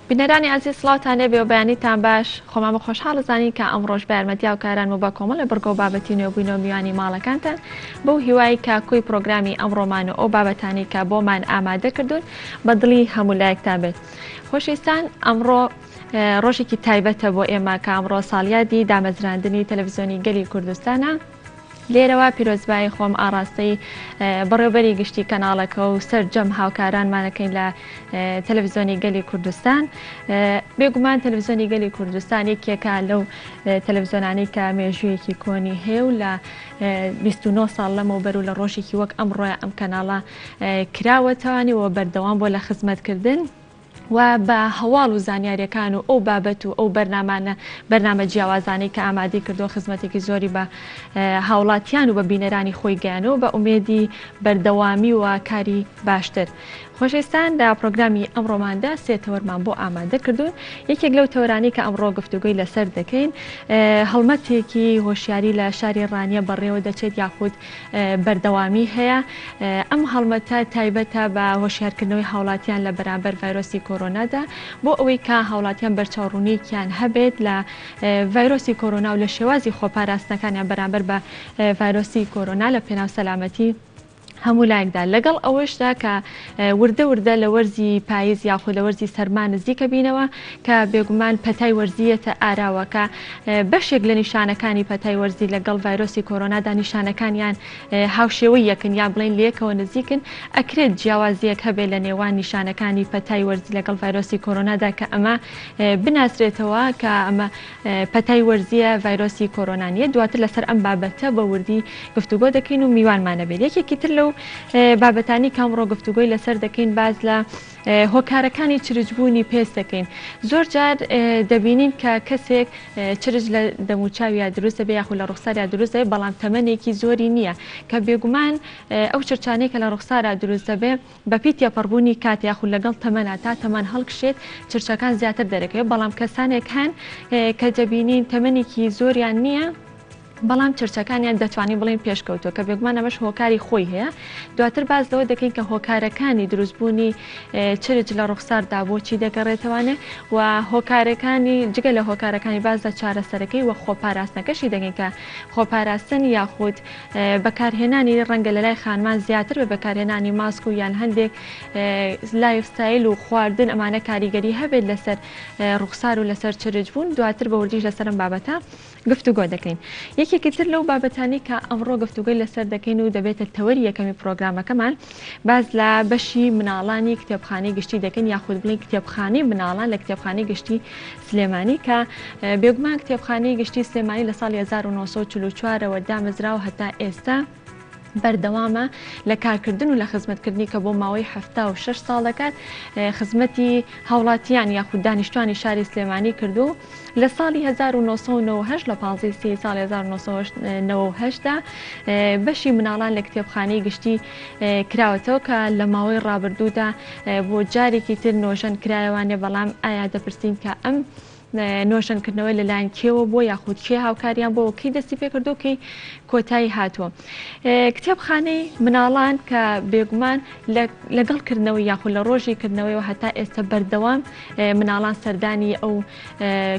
بینەرانی ئازیز سڵاوتان لێبێ و بەیانیتان باش خۆمان بە خۆشحاڵ زانین کە ئەمڕۆش بە یارمەتی هاوکارانم و بە کۆمەڵێ بڕگە و بابەتی نوێ بووینەوە میوانی ماڵەکانتان بەو هیوای کە کۆی پرۆگرامی ئەمڕۆمان و ئەو بابەتانەی کە بۆمان ئامادە کردوون بە دڵی هەموو لایەکتان بێت خۆشەویستان ئەمڕۆ ڕۆژێکی تایبەتە بۆ ئێمە کە ئەمڕۆ ساڵیادی دامەزراندنی تەلەڤزیۆنی گەلی کوردستانە. لێرەوە پیرۆزبایی خۆم ئاڕاستەی بەڕێوبەری گشتی کەناڵەکە و سەرجەم هاوکارانمانەکەین لە تەلەڤزیۆنی گەلی کوردستان. بێگومان تەلەڤزیۆنی گەلی کوردستان یەکێکە لەو تەلەڤزیۆنانەی کە مێژوویەکی کۆنی هەیە و لە 29 ساڵ لەمەوبەر و لە ڕۆژێکی وەک ئەمڕۆیە ئەم کەناڵە کراوەتەوانی و بەردەوام بۆ لە خزمەتکردن. و بە هەواڵ و زانیاریەکان و ئەو بابەت و ئەو بەرنامانە بەرنامە جیاوازانەی کە ئامادەی کردووە خزمەتێکی زۆری بە هاوڵاتیان و بە بینەرانی خۆی گەیانەوە بە ئومێدی بەردەوامی و کاری باشتر. خۆشەویستان لە پرۆگرامی ئەمڕۆماندا سێ تەوەرمان بۆ ئامادە کردوون یەکێک لەو تەوەرانەی کە ئەمڕۆ گفتوگۆی لەسەر دەکەین هەڵمەتێکی هۆشیاری لە شاری ڕانیە بەڕێوە دەچێت یاخود بەردەوامی هەیە. ئەم هەڵمەتە تایبەتە بە هۆشیارکردنەوەی هاوڵاتیان لە بەرامبەر ڤایرۆسی کۆرۆنادا بۆ ئەوەی کە هاوڵاتیان بەرچاوڕوونیەکیان هەبێت لە ڤایرۆسی کۆرۆنا و لە شێوازی خۆپاراستنەکانیان بەرامبەر بە ڤایرۆسی کۆرۆنا لە پێناو سەلامەتی هەموو لایەکدا لەگەڵ ئەوەشدا کە وردە وردە لە وەرزی پایز یاخود لە وەرزی سەرما نزیکە بینەوە کە بێگومان پەتای وەرزییەتە ئاراوە کە بەشێک لە نیشانەکانی پەتای وەرزی لەگەڵ ڤایرۆسی کۆرۆنادا نیشانەکانیان هاوشێوەی یەکن یان بڵێین لەیەکەوە نزیکن، ئەکرێت جیاوازییەک هەبێت لە نێوان نیشانەکانی پەتای وەرزی لەگەڵ ڤایرۆسی کۆرۆنادا کە ئەمە بناسرێتەوە کە ئەمە پەتای وەرزییە ڤایرۆسی کۆرۆنا نییە دواتر لەسەر ئەم بابەتە بە وردی گفتوگۆ دەکەین و میوانمان ئەبێت یەکێکی تر لەو بابەتانی کە ئەمڕۆ گفتوگۆی لەسەر دەکەین باس لە هۆکارەکانی چرچبوونی پێست دەکەین زۆر جار دەبینین کە کەسێک چرچ لە دەموچاویا دروست دەبێت یاخود لە ڕوخساریا دروست دەبێت بەڵام تەمەنێکی زۆری نییە کە بێگومان ئەو چرچانەی کە لە ڕوخسارا دروست دەبێت بەپێی تێپەڕبوونی کات یاخود لەگەڵ تەمەنا تا تەمەن هەڵکشێت چرچەکان زیاتر دەرەکەوێت بەڵام کەسانێک هەن کە دەبینین تەمەنێکی زۆریان نییە بەڵام چرچەکانیان دەتوانین بڵێین پێشکەوتووە کە بێگومان ئەمەش هۆکاری خۆی هەیە دواتر باس لەوە دەکەین کە هۆکارەکانی دروستبوونی چرچ لە ڕوخساردا بۆچی دەگەڕێتەوانێ و هۆکارەکانی جگە لە هۆکارەکانی باس لە چارەسەرەکەی و خۆپاراستنەکەشی دەکەین کە خۆپاراستن یاخود بەکارهێنانی ڕەنگە لە لای خانمان زیاتر بە بەکارهێنانی ماسک و یان هەندێک lifestyle و خواردن ئەمانە کاریگەری هەبێت لەسەر ڕوخسار و لەسەر چرچ بوون دواتر بە وردیش لەسەر ئەم بابەتە گفتوگۆ دەکەین. یەکێکی تر لەو بابەتانەی کە ئەمڕۆ گفتوگۆی لەسەر دەکەین و دەبێتە تەوەری یەکەمی پرۆگرامەکەمان باس لە بەشی مناڵانی کتێبخانەی گشتی دەکەین یاخود بڵێین کتێبخانەی مناڵان لە کتێبخانەی گشتی سلێمانی کە بێگومان کتێبخانەی گشتی سلێمانی لە ساڵی 1944 ەوە دامەزراوە هەتا ئێستا بەردەوامە لە کارکردن و لە خزمەتکردنی کە بۆ ماوەی 76 ساڵ دەکات خزمەتی هاوڵاتیان یاخود دانیشتوانی شاری سلێمانی کردو لە ساڵی 1998 لە 15 سی ساڵی 1998 دا بەشی مناڵان لە کتێبخانەی گشتی کراوەتەوە کە لە ماوەی ڕابردوودا بۆ جارێکی تر نۆژەن کرایەوانێ بەڵام ئایا دەپرسین کە ئەم نۆژەنکردنەوەی لەلایەن کێوە بووە یاخود کێ هاوکاریان بووە و کەی دەستی پێکردووە و کەی کۆتایی هاتووە. کتێبخانەی مناڵان کە بێگومان لەگەڵ کردنەوەی یاخود لە ڕۆژی کردنەوەیەوە هەتا ئێستا بەردەوام مناڵان سەردانی ئەو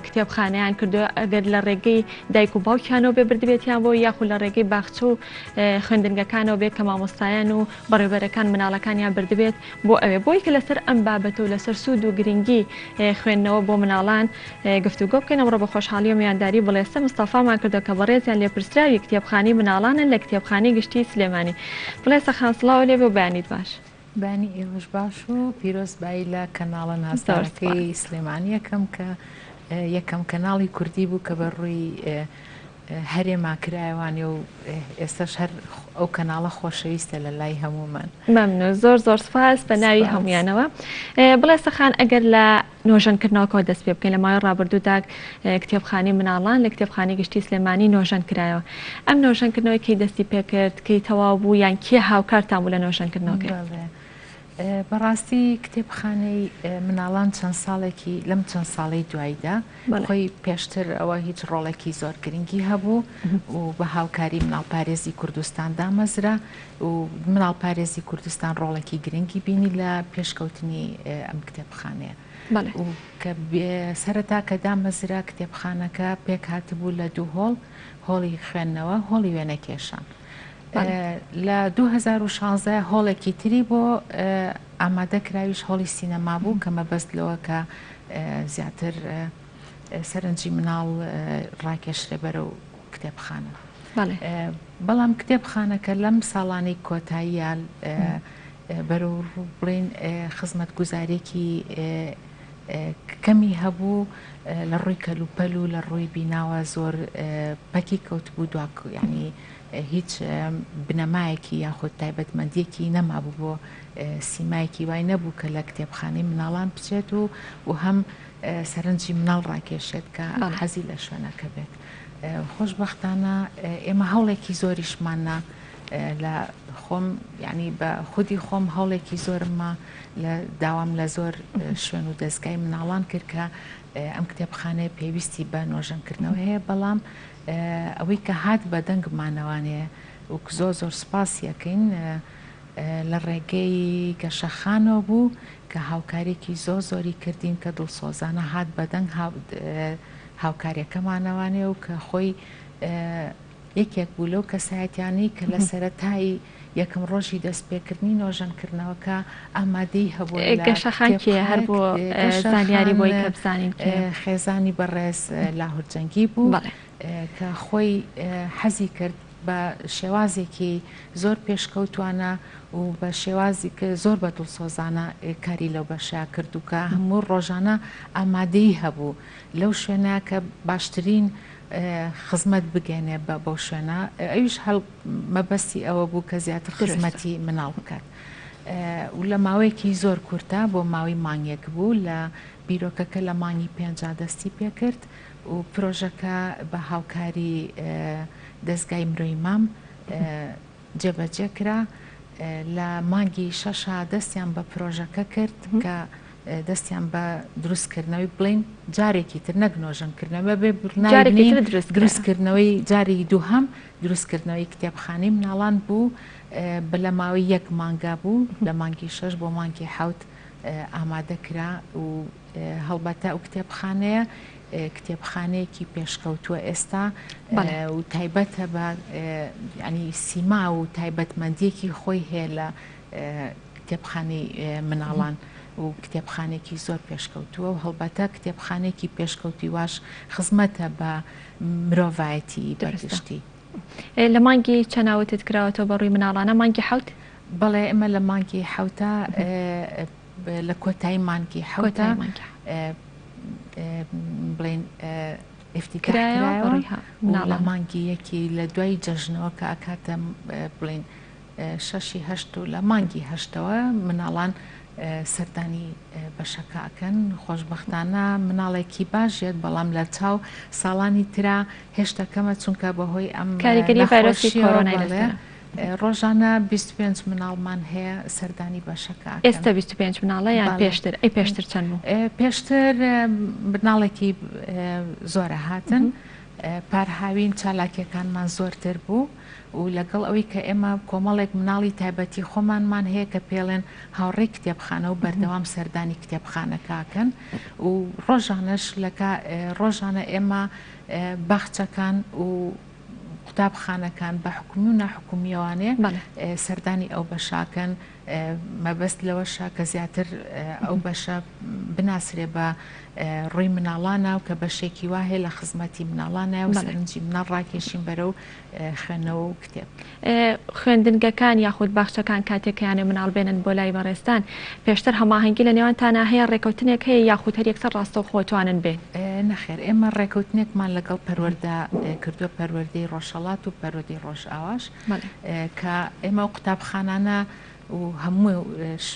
کتێبخانەیان کردووە ئەگەر لە ڕێگەی دایک و باوکیانەوە بێ بردبێتیان بۆ یاخود لە ڕێگەی باخچە و خوێندنگەکانەوە بێت کە مامۆستایان و بەڕێوبەرەکان مناڵەکانیان بردبێت بۆ ئەوێ بۆی کە لەسەر ئەم بابەتە و لەسەر سوود و گرنگی خوێندنەوە بۆ مناڵان گفتوگۆ بکەین ئەمڕۆ بە خۆشحاڵی و میوانداری بڵێسە مستەفامان کردووە کە بەڕێزیان لێپرسراوی کتێبخانەی مناڵانن لە کتێبخانەی گشتی سلێمانی بڵێسە خان سڵاو لێ بێ و بەیانیت باش. بەیانی ئێوەش باش و پیرۆزبایی لە کەناڵە نازدارەکەی سلێمانی ئەکەم کە یەکەم کەناڵی کوردی بوو کە بە ڕووی هەرێما کرایەوانێ و ئێستاش هەر ئەو کەناڵە خۆشەویستە لە لای هەموومان. مەمنون زۆر زۆر سپاس بە ناوی هەموویانەوە. بڵێسە خان ئەگەر لە نۆژەنکردنەوەکەوە دەست پێ بکەین لە ماوەی ڕابردوودا کتێبخانەی مناڵان لە کتێبخانەی گشتی سلێمانی نۆژەن کرایەوە ئەم نۆژەنکردنەوەی کەی دەستی پێکرد کەی تەواو بوو یان کێ هاوکارتان بوو لە نۆژەنکردنەوەکەی؟ بەڵێ. بەڕاستی کتێبخانەی مناڵان چەند ساڵێکی لەم چەند ساڵەی دواییدا خۆی پێشتر ئەوە هیچ ڕۆڵێکی زۆر گرنگی هەبوو و بە هاوکاری مناڵپارێزی کوردستان دامەزرا و مناڵپارێزی کوردستان ڕۆڵێکی گرنگی بینی لە پێشکەوتنی ئەم کتێبخانەیە. و کە سەرەتا کە دامەزرا کتێبخانەکە پێکهاتبوو لە دوو هۆڵ، هۆڵی خوێندنەوە، هۆڵی وێنەکێشان. لە 2016 هۆڵێکی تری بۆ ئامادە کراویش هۆڵی سینەما بوو کە مەبەست لەوە کە زیاتر سەرنجی مناڵ ڕاکێشرێ بەرەو کتێبخانە. بەڵام کتێبخانەکە لەم ساڵانەی کۆتاییە بەرەو بڵێین خزمەتگوزاریەکی کەمی هەبوو لە ڕووی کەلوپەل و لە ڕووی بیناوە زۆر پەکی کەوتبوو دوا ینی هیچ بنەمایەکی یاخود تایبەتمەندیەکی نەمابوو بۆ سیمایەکی وای نەبوو کە لە کتێبخانەی مناڵان بچێت و و هەم سەرنجی مناڵ ڕاکێشێت کە حەزی لە شوێنەکە بێت خۆشببختانە ئێمە هەوڵێکی زۆریشماننا لە خۆم یعنی بە خودی خۆم هەوڵێکی زۆرم ما لە داوام لە زۆر شوێن و دەستگای مناڵان کرد کە ئەم کتێبخانەیە پێویستی بە نۆژەنکردنەوە هەیە بەڵام ئەوەی کە هات بە دەنگمانەوانێ و زۆر زۆر سپاسیەکەین لە ڕێگەی گەشەخانەوە بوو کە هاوکارێکی زۆر زۆری کردین کە دڵسۆزانە هات بەدەنگ هاوکاریەکەمانەوانێ و کە خۆی یەکێک بوو لەو کەسایەتیانەی کە لە سەرەتای یەکەم ڕۆژی دەستپێکردنی نۆژەنکردنەوەکە ئامادەی هەبوو لە گەشەخان کێیە؟ هەر بۆ زانیاری بۆی کە بزانین کێیە. خێزانی بەڕێز لاهور جەنگی بوو کە خۆی حەزی کرد بە شێوازێکی زۆر پێشکەوتوانە و بە شێوازی زۆر بە دڵسۆزانە کاری لەو بەشە کرد و کە هەموو ڕۆژانە ئامادەی هەبوو لەو شوێنە کە باشترین خزمەت بگەێنێ بە بەو شوێنە ئەویش هەڵ مەبەستی ئەوە بوو کە زیاتر خزمەتی مناڵ بکات و لە ماوەیەکی زۆر کورتە بۆ ماوەی مانگێک بوو لە بیرۆکەکە لە مانگی پێنجا دەستی پێکرد و پرۆژەکە بە هاوکاری دەستگای مرۆی مام جێبەجێ کرا لە مانگی شەشا دەستیان بە پرۆژەکە کرد کە دەستیان بە دروستکردنەوەی بڵین جارێکی تر نەک نۆژەنکردنەوە بێ دروستکردنەوەی جاری دووهەم دروستکردنەوەی کتێبخانەی مناڵان بوو بە لە ماوەی یەک مانگا بوو لە مانگی شەش بۆ مانگی حەوت ئامادە کرا و هەڵبەتە ئەو کتێبخانەیە کتێبخانەیەکی پێشکەوتووە ئێستا و تایبەتە بە ینی سیما و تایبەتمەندیەکی خۆی هەیە لە کتێبخانەی مناڵان و کتێبخانێکی زۆر پێشکەوتووە و هەڵبەتە کتێبخانێکی پێشکەوتوی واش خزمەتە بە مرۆڤایەتی بەگشتی. لە مانگی چەنا وتت کراوەتەوە بە ڕووی مناڵانە مانگی حەوت؟ بەڵێ ئێمە لە مانگی حەوتا لە کۆتایی مانگی حەوتا بڵێن ئفتیتاح کرایەوە لە مانگی یەکی لە دوای جەژنەوە کە ئەکاتە بڵێن شەشی هەشت و لە مانگی هەشتەوە مناڵان سەردانی بەشەکە ئەکەن خۆشبەختانە مناڵێکی باش یەت بەڵام لە چاو ساڵانی ترا هێشتا کەمە چونکە بەهۆی ئەم کاریگەری ڤایرۆسی کۆرۆنای لەسەرە. ڕۆژانە 25 مناڵمان هەیە سەردانی بەشەکە ئەکەن. ئێستا 25 مناڵە یان پێشتر؟ ئەی پێشتر چەند بوو؟ پێشتر مناڵێکی زۆرە هاتن پار هاوین چالاکیەکانمان زۆرتر بوو و لەگەڵ ئەوەی کە ئێمە کۆمەڵێک مناڵی تایبەتی خۆمانمان هەیە کە پێڵێن هاوڕێی کتێبخانە و بەردەوام سەردانی کتێبخانەکە ئەکەن و ڕۆژانەش لەکە ڕۆژانە ئێمە باخچەکان و قوتابخانەکان بە حکومی و ناحکومیەوانێ سەردانی ئەو بەشاکەن مەبەست لەوەشە کە زیاتر ئەو بەشە بناسرێ بە ڕووی مناڵانە و کە بەشێکی وا هەیە لە خزمەتی مناڵانە و سەرنجی مناڵ ڕاکێشین بەرەو خوێندنەوە و کتێب. خوێندنگەکان یاخود باخچەکان کاتێک کە یانێ مناڵ بێنن بۆ لای بەڕێزتان پێشتر هەماهەنگی لە نێوانتانا هەیە ڕێکەوتنێک هەیە یاخود هەر یەکسەر ڕاستەوخۆ توانن بێن؟ نەخێر ئێمە ڕێکەوتنێکمان لەگەڵ پەروەردە کردووە پەروەردەی ڕۆژهەڵات و پەروەردەی ڕۆژئاواش کە ئێمە ئەو قوتابخانانە و هەموو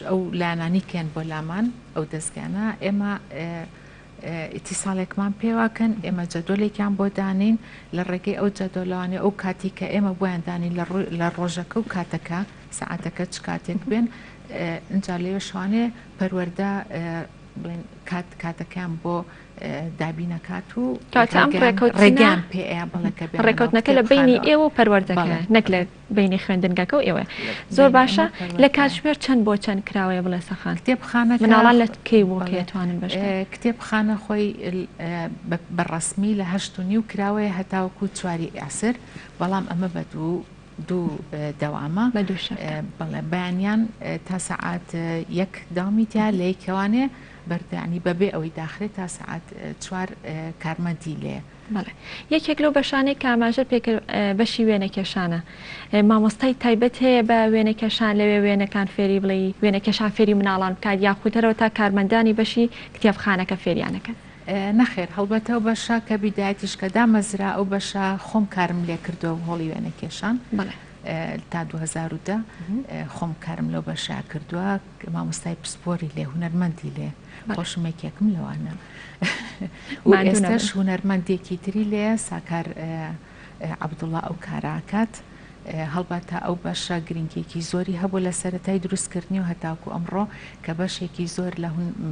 ئەو لایەنانی کێن بۆ لامان ئەو دەستگانە ئێمە ئیتیساڵێکمان پێواکەن ئێمە جەدۆلێکیان بۆ دانین لە ڕێگەی ئەو جەدۆلەوانێ ئەو کاتی کە ئێمە بۆیان دانین لە ڕۆژەکە و کاتەکە سەعاتەکە چ کاتێک بێن. ئینجا لەوێشوانێ پەروەردە بڵێن کات کاتەکەیان بۆ دابین ئەکات و کەواتە ئەم ڕێکەوتنە ڕێگەیان پێ ئەیا بەڵێ کە بێنە ناو ڕێکەوتنەکە لە بەینی کتێبخانەوە. ئێوە و پەروەردەکەیە بەڵێ نەک لە بەینی خوێندنگەکە و ئێوەیە. لە زۆر بەینی ئێمە باشە و لە پەروەردەکەیە. کاتژمێر چەند بۆ چەند کراوەیە بڵێسە خان؟ کتێبخانەکە مناڵان لە کەی بۆ کەی بەڵێ ئەتوانن بەشدار؟ کتێبخانە خۆی بە ڕەسمی لە هەشت و نیو کراوەیە هەتاوەکوو چواری عەسر بەڵام ئەمە بە دوو دوو دەوامە. بە دوو شەفتە. بەڵێ بەیانیان تا سەعات یەک دەوامی تیا لە یەکەوانێ بەردەعنی بەبێ ئەوەی داخرێت تا سەعات چوار کارمەندی لێ. بەڵێ یەکێک لەو بەشانەی کە ئاماژەت پێ کرد بەشی وێنەکێشانە مامۆستای تایبەت هەیە بە وێنەکێشان لەوێ وێنەکان فێری بڵێی وێنەکێشان فێری مناڵان بکات یاخود هەرەوەتا کارمەندانی بەشی کتێبخانەکە فێریان ئەکەن؟ نەخێر هەڵبەتە ئەو بەشە کە بیدایەتیش کە دامەزرا ئەو بەشە خۆم کارم لێ کردووە هۆڵی وێنەکێشان تا 2010 خۆم کارم لەو بەشە کردووە مامۆستای پسپۆری لێ هونەرمەندی لێ خۆشم یەکێکم لەوانە و ئێستاش هونەرمەندێکی تری لێ ساکار عەبدوڵا ئەو کارە ئەکات. هەڵبەتە ئەو بەشە گرنگیەکی زۆری هەبوو لە سەرەتای دروستکردنی و هەتاکو ئەمڕۆ کە بەشێکی زۆر لە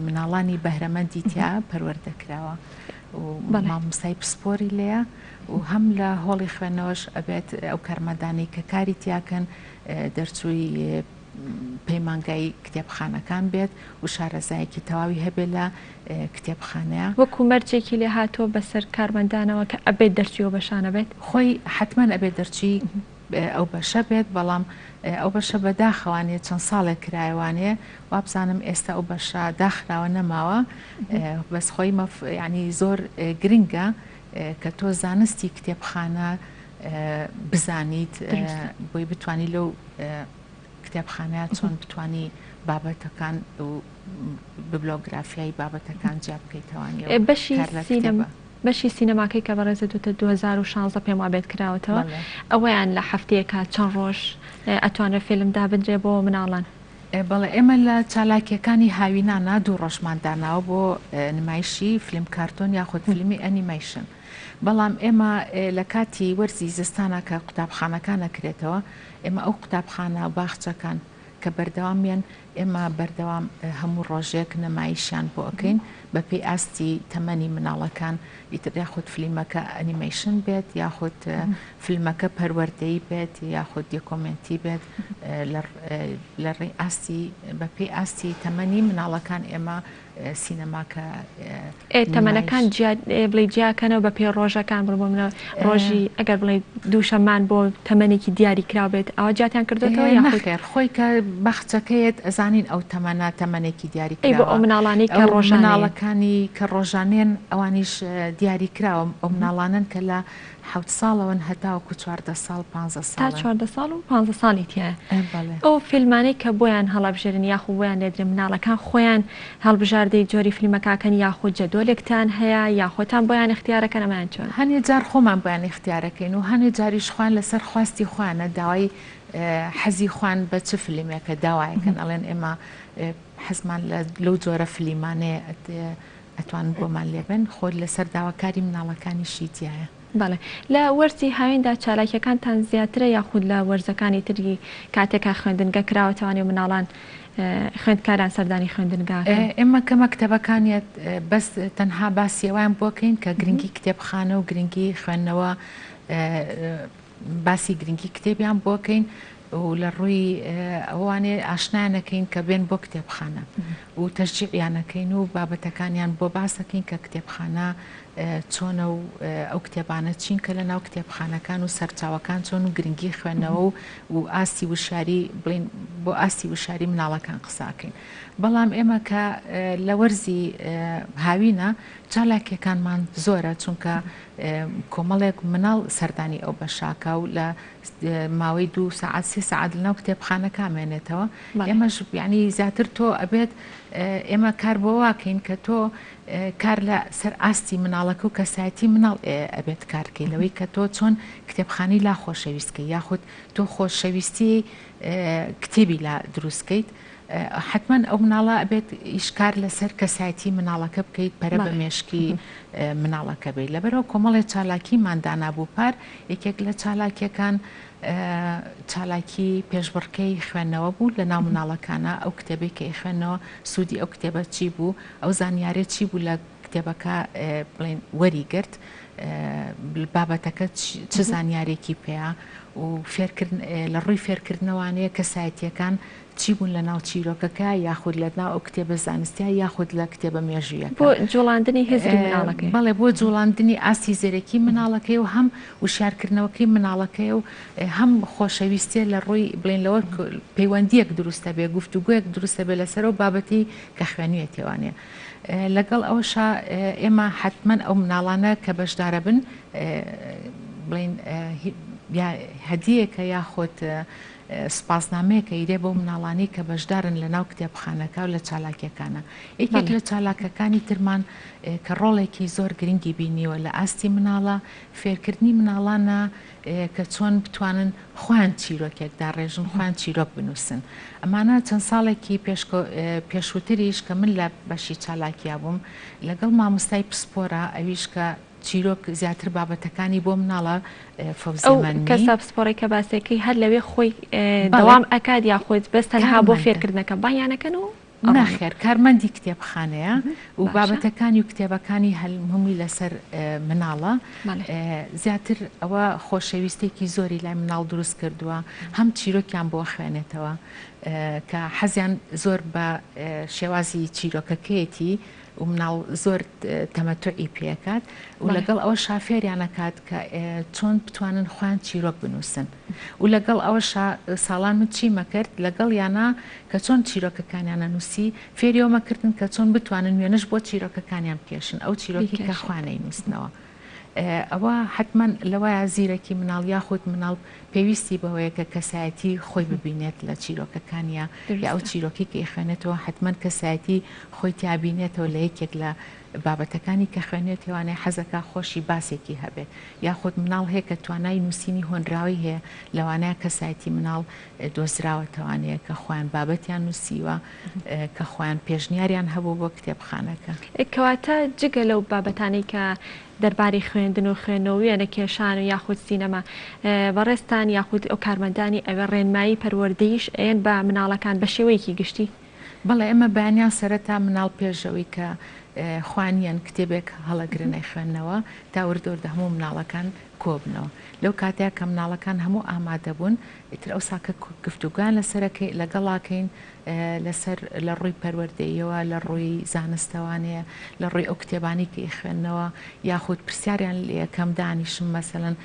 مناڵانی بەهرەمەندی تیا پەروەردە کراوە و مامۆستای پسپۆری لێیە و هەم لە هۆڵی خوێندنەوەش ئەبێت ئەو کارمەندانەی کە کاری تیاکەن دەرچووی پەیمانگای کتێبخانەکان بێت و شارەزایەکی تەواوی هەبێت لە کتێبخانەیە. وەکو مەرجێکی لێ هاتووە بەسەر کارمەندانەوە کە ئەبێت دەرچووی ئەو بەشانە بێت؟ خۆی حەتمەن ئەبێت دەرچووی ئەو بەشە بێت، بەڵام ئەو بەشە بەداخەوانێ چەند ساڵێک کرایەوانێ وابزانم ئێستا ئەو بەشە داخراوە نەماوە، بەس خۆی مەف یانی زۆر گرنگە کە تۆ زانستی کتێبخانە بزانیت بۆی بتانی لەو کتێبخانە چۆن بتانی بابەتەکان و ببلۆگرافیای بابەتەکان جیا بکەیتەوانێ بەشی بەشی سینەماکەی کە بەڕێزە دوتە 2016 پێم وابێت کراوەتەوە ئەوەیان لە هەفتەیەکە چەند ڕۆژ ئەتوانرێت فیلم دابنرێ بۆ مناڵان؟ بەڵێ ئێمە لە چالاکیەکانی هاوینانە دوو ڕۆژمان داناوە بۆ نمایشی فلیم کارتۆن یاخود فیلمی ئەنیمەیشن بەڵام ئێمە لە کاتی وەرزی زستانە کە قوتابخانەکان ئەکرێتەوە ئێمە ئەو قوتابخانە و باخچەکان کە بەردەوام یەن ئێمە بەردەوام هەموو ڕۆژێک نمایشیان بۆ ئەکەین بە پێی ئاستی تەمەنی مناڵەکان ئیتر یاخود فلیمەکە ئەنیمەیشن بێت یاخود فیلمەکە پەروەردەیی بێت یاخود دیکۆمێنتی بێت لە ڕێی ئاستی بە پێی ئاستی تەمەنی مناڵەکان ئێمە سینەماکە ئێ تەمەنەکان جیا بڵێی جیاکەنەوە بە پێی ڕۆژەکان بڵێ بۆ منە ڕۆژی ئەگەر بڵێ دووشەممان بۆ تەمەنێکی دیاری کراو بێت ئەوە جیاتیان کردوێتەوە یاخود نەخێر خۆی کە باخچەکەیەت ئەزانین ئەو تەمەنە تەمەنێکی دیاری ئەی بۆ کراوە ئەو مناڵانەی کە ئەو ڕۆژانەیەن مناڵەکانی کە ڕۆژانێن ئەوانیش دیاری کراوە ئەو مناڵانەن کە لە حەوت ساڵەوەن هەتاوەکو 14 ساڵ 15 تا ساڵن. 14 ساڵ و 15 ساڵی تیایە. بەڵێ. ئەو فیلمانەی کە بۆیان هەڵئەبژێرن یاخو بۆیان لێدرێن مناڵەکان خۆیان هەڵبژاردەی جۆری فیلمەکە ئەکەن یاخو جەدۆلێکتان هەیە یا خۆتان بۆیان ئیختیارەکەن ئەمەیان چۆنە؟ هەنێ جار خۆمان بۆیان ئیختیارەکەین و هەنێ جاریش خۆیان لەسەر خواستی خۆیانە داوای حەزی خۆیان بە چ فیلمێکە داوایەکەن ئەڵێن ئێمە حەزمان لەو جۆرە فلیمانەیە ئەتوانن بۆمان لێبن خۆ لەسەر داواکاری مناڵەکانیشی تیایە. بەڵێ. لە وەرزی هاویندا چالاکیەکانتان زیاترە یاخود لە وەرزەکانی تری کاتێک کە خوێندنگە کراوەتەوانێ و مناڵان خوێندکاران سەردانی خوێندنگا ئەکەن؟ ئێمە کە مەکتەبەکانیەت بەس تەنها باسی ئەوەیان بۆ کەین کە گرنگی کتێبخانە و گرنگی خوێندنەوە باسی گرنگی کتێبیان بۆ کەین و لە ڕووی ئەوانێ ئاشنایان ئەکەین کە بێن بۆ کتێبخانە و تەشجیعیان ئەکەین و بابەتەکانیان بۆ باس ئەکەین کە کتێبخانە چۆنە و ئەو کتێبانە چین کە لە ناو کتێبخانەکان و سەرچاوەکان چۆن و گرنگی خوێندنەوە و و ئاستی وشیاری بڵین بۆ ئاستی وشیاری مناڵەکان قساکەین بەڵام ئێمە کە لە وەرزی هاوینە چالاکیەکانمان زۆرە چونکە کۆمەڵێک مناڵ سەردانی ئەو بەشاکە و لە ماوەی دوو سەعات سێ سەعات لەناو کتێبخانەکە مێنێتەوە ئێمەش یعنی زیاتر تۆ ئەبێت ئێمە کار بۆ واکەین کە تۆ کار لە سەر ئاستی مناڵەکە و کەسایەتی مناڵ ئەبێت کارکەی لەوەی کە تۆ چۆن کتێبخانی لا خۆشەویستکەی یاخود تۆ خۆشەویستی کتێبی لا دروستکەیت. حەتمەن ئەو مناڵە ئەبێت ئیش کار لەسەر کەسایەتی مناڵەکە بکەیت پەرە بە مێشکی مناڵەکە بیت لەبەرەوە کۆمەڵێ چالاکیمان دانابوو پار یەکێک لە چالاکیەکان چالاکی پێشبڕکێی خوێندنەوە بوو لە ناو مناڵەکانە ئەو کتێبەی کە ئەیخوێندنەوە سوودی ئەو کتێبە چی بوو ئەو زانیارە چی بوو لە کتێبەکە بڵێن وەری گرت بابەتەکە چ زانیارێکی پێیە و فێرکردن لە ڕووی فێرکردنەوانەیە کەسایەتیەکان چی بوون لە ناو چیرۆکەکە یاخود لە ناو ئەو کتێبە زانستیە یاخود لە کتێبە مێژوویەکە. بۆ جوڵاندنی هزری مناڵەکەی. بەڵێ بۆ جوڵاندنی ئاستی زیرەکی مناڵەکەی و هەم وشیارکردنەوەکەی مناڵەکەی و هەم خۆشەویستیە لە ڕووی بڵێن لەوە پەیوەندیەک دروستە بێ گفتوگۆیەک دروستە بێ لەسەر ئەو بابەتی کە خوێنویەتیوانێ لەگەڵ ئەوەشا ئێمە حەتمەن ئەو مناڵانە کە بەشدارە بن بڵێن هەدیەکە یاخود سوپاسنامەیەک ئەیرێ بەو مناڵانەی کە بەشدارن لە ناو کتێبخانەکە و لە چالاکیەکانە. یەکێک لە چالاکەکانی ترمان کە ڕۆڵێکی زۆر گرنگی بینیوە لە ئاستی مناڵە، فێرکردنی مناڵانە کە چۆن بتوانن خۆیان چیرۆکێک داڕێژن، خۆیان چیرۆک بنووسن. ئەمانە چەند ساڵێکی پێشووتریش کە من لە بەشی چالاکیا بووم لەگەڵ مامۆستای پسپۆرە ئەویش کە چیرۆک زیاتر بابەتەکانی بۆ مناڵە فەوزیە ئەو مەنمی. کەسە پسپۆڕەی کە باسێکەی هەر لەوێ خۆی بەڵێ دەوام ئەکات یاخود بەس تەنها بۆ کارمەندە. فێرکردنەکە بانگیان ئەکەن و ئەڕۆنەوە؟ نەخێر کارمەندی کتێبخانەیە و باشە. بابەتەکانی و کتێبەکانی هەمووی لەسەر مناڵە بەڵێ. زیاتر ئەوە خۆشەویستێکی زۆری لای مناڵ دروست کردووە هەم چیرۆکیان بۆ خوێنێتەوە کە حەزیان زۆر بە شێوازی چیرۆکەکەیەتی و مناڵ زۆر تەمەتوعی پێکات و لەگەڵ ئەوەشا فێریان ئەکات کە چۆن بتوانن خۆیان چیرۆک بنووسن و لەگەڵ ئەوەشا ساڵان من چیمە کرد لەگەڵ یانە کە چۆن چیرۆکەکانیانە نووسی فێریەوەمە کردن کە چۆن بتوانن وێنەش بۆ چیرۆکەکانیان بکێشن ئەو چیرۆکی کە خوانەی نووسنەوە. ئەوە حتمما لەوەیە زیرەکی مناڵ یاخود مناڵ پێویستی بەوەیە کە کەسایەتی خۆی ببینێت لە چیرۆکەکانیا یا ئەو چیرۆکی کە ئەیخوێنێتەوە حتمما کەسایەتی خۆی تیا بینێتەوە لە یەکێک لە بابەتەکانی کە خوێنێتیوانێ حەزەکا خۆشی باسێکی هەبێت یاخود مناڵ هەیە کە توانای نووسینی هۆنراوەی هەیە لەوانەیە کەسایەتی مناڵ دۆزراوەتەوانەیە کە خۆیان بابەتیان نووسیوە کە خۆیان پێشنیاریان هەبوو بۆ کتێبخانەکە. کەواتە جگە لەو بابەتانەی کە دەربارەی خوێندن و خوێندنەوە و وێنەکێشان و یاخود سینەما بەڕێزتان یاخود ئەو کارمەندانی ئەوێ ڕێنمایی پەروەردەییش ئەیەن بە مناڵەکان بە شێوەیەکی گشتی؟ بەڵێ ئێمە بەیانیان سەرەتا مناڵ پێش ئەوەی کە خوانیان کتێبێک هەڵەگرن ئەیخوێننەوە تا وردە وردە هەموو مناڵەکان کۆبنەوە لەو کاتەیا کە مناڵەکان هەموو ئامادە بوون ئیتر ئەوسا کە گفتوگۆیان لەسەرەکەی لەگەڵاکەین لەسەر لە ڕووی پەروەردەییەوە، لە ڕووی زانستەوانەیە، لە ڕووی ئەو کتێبانەی کە ئەیخوێننەوە، یاخود پرسیاریان لێ ئەکەم دانیشم مەسەلەن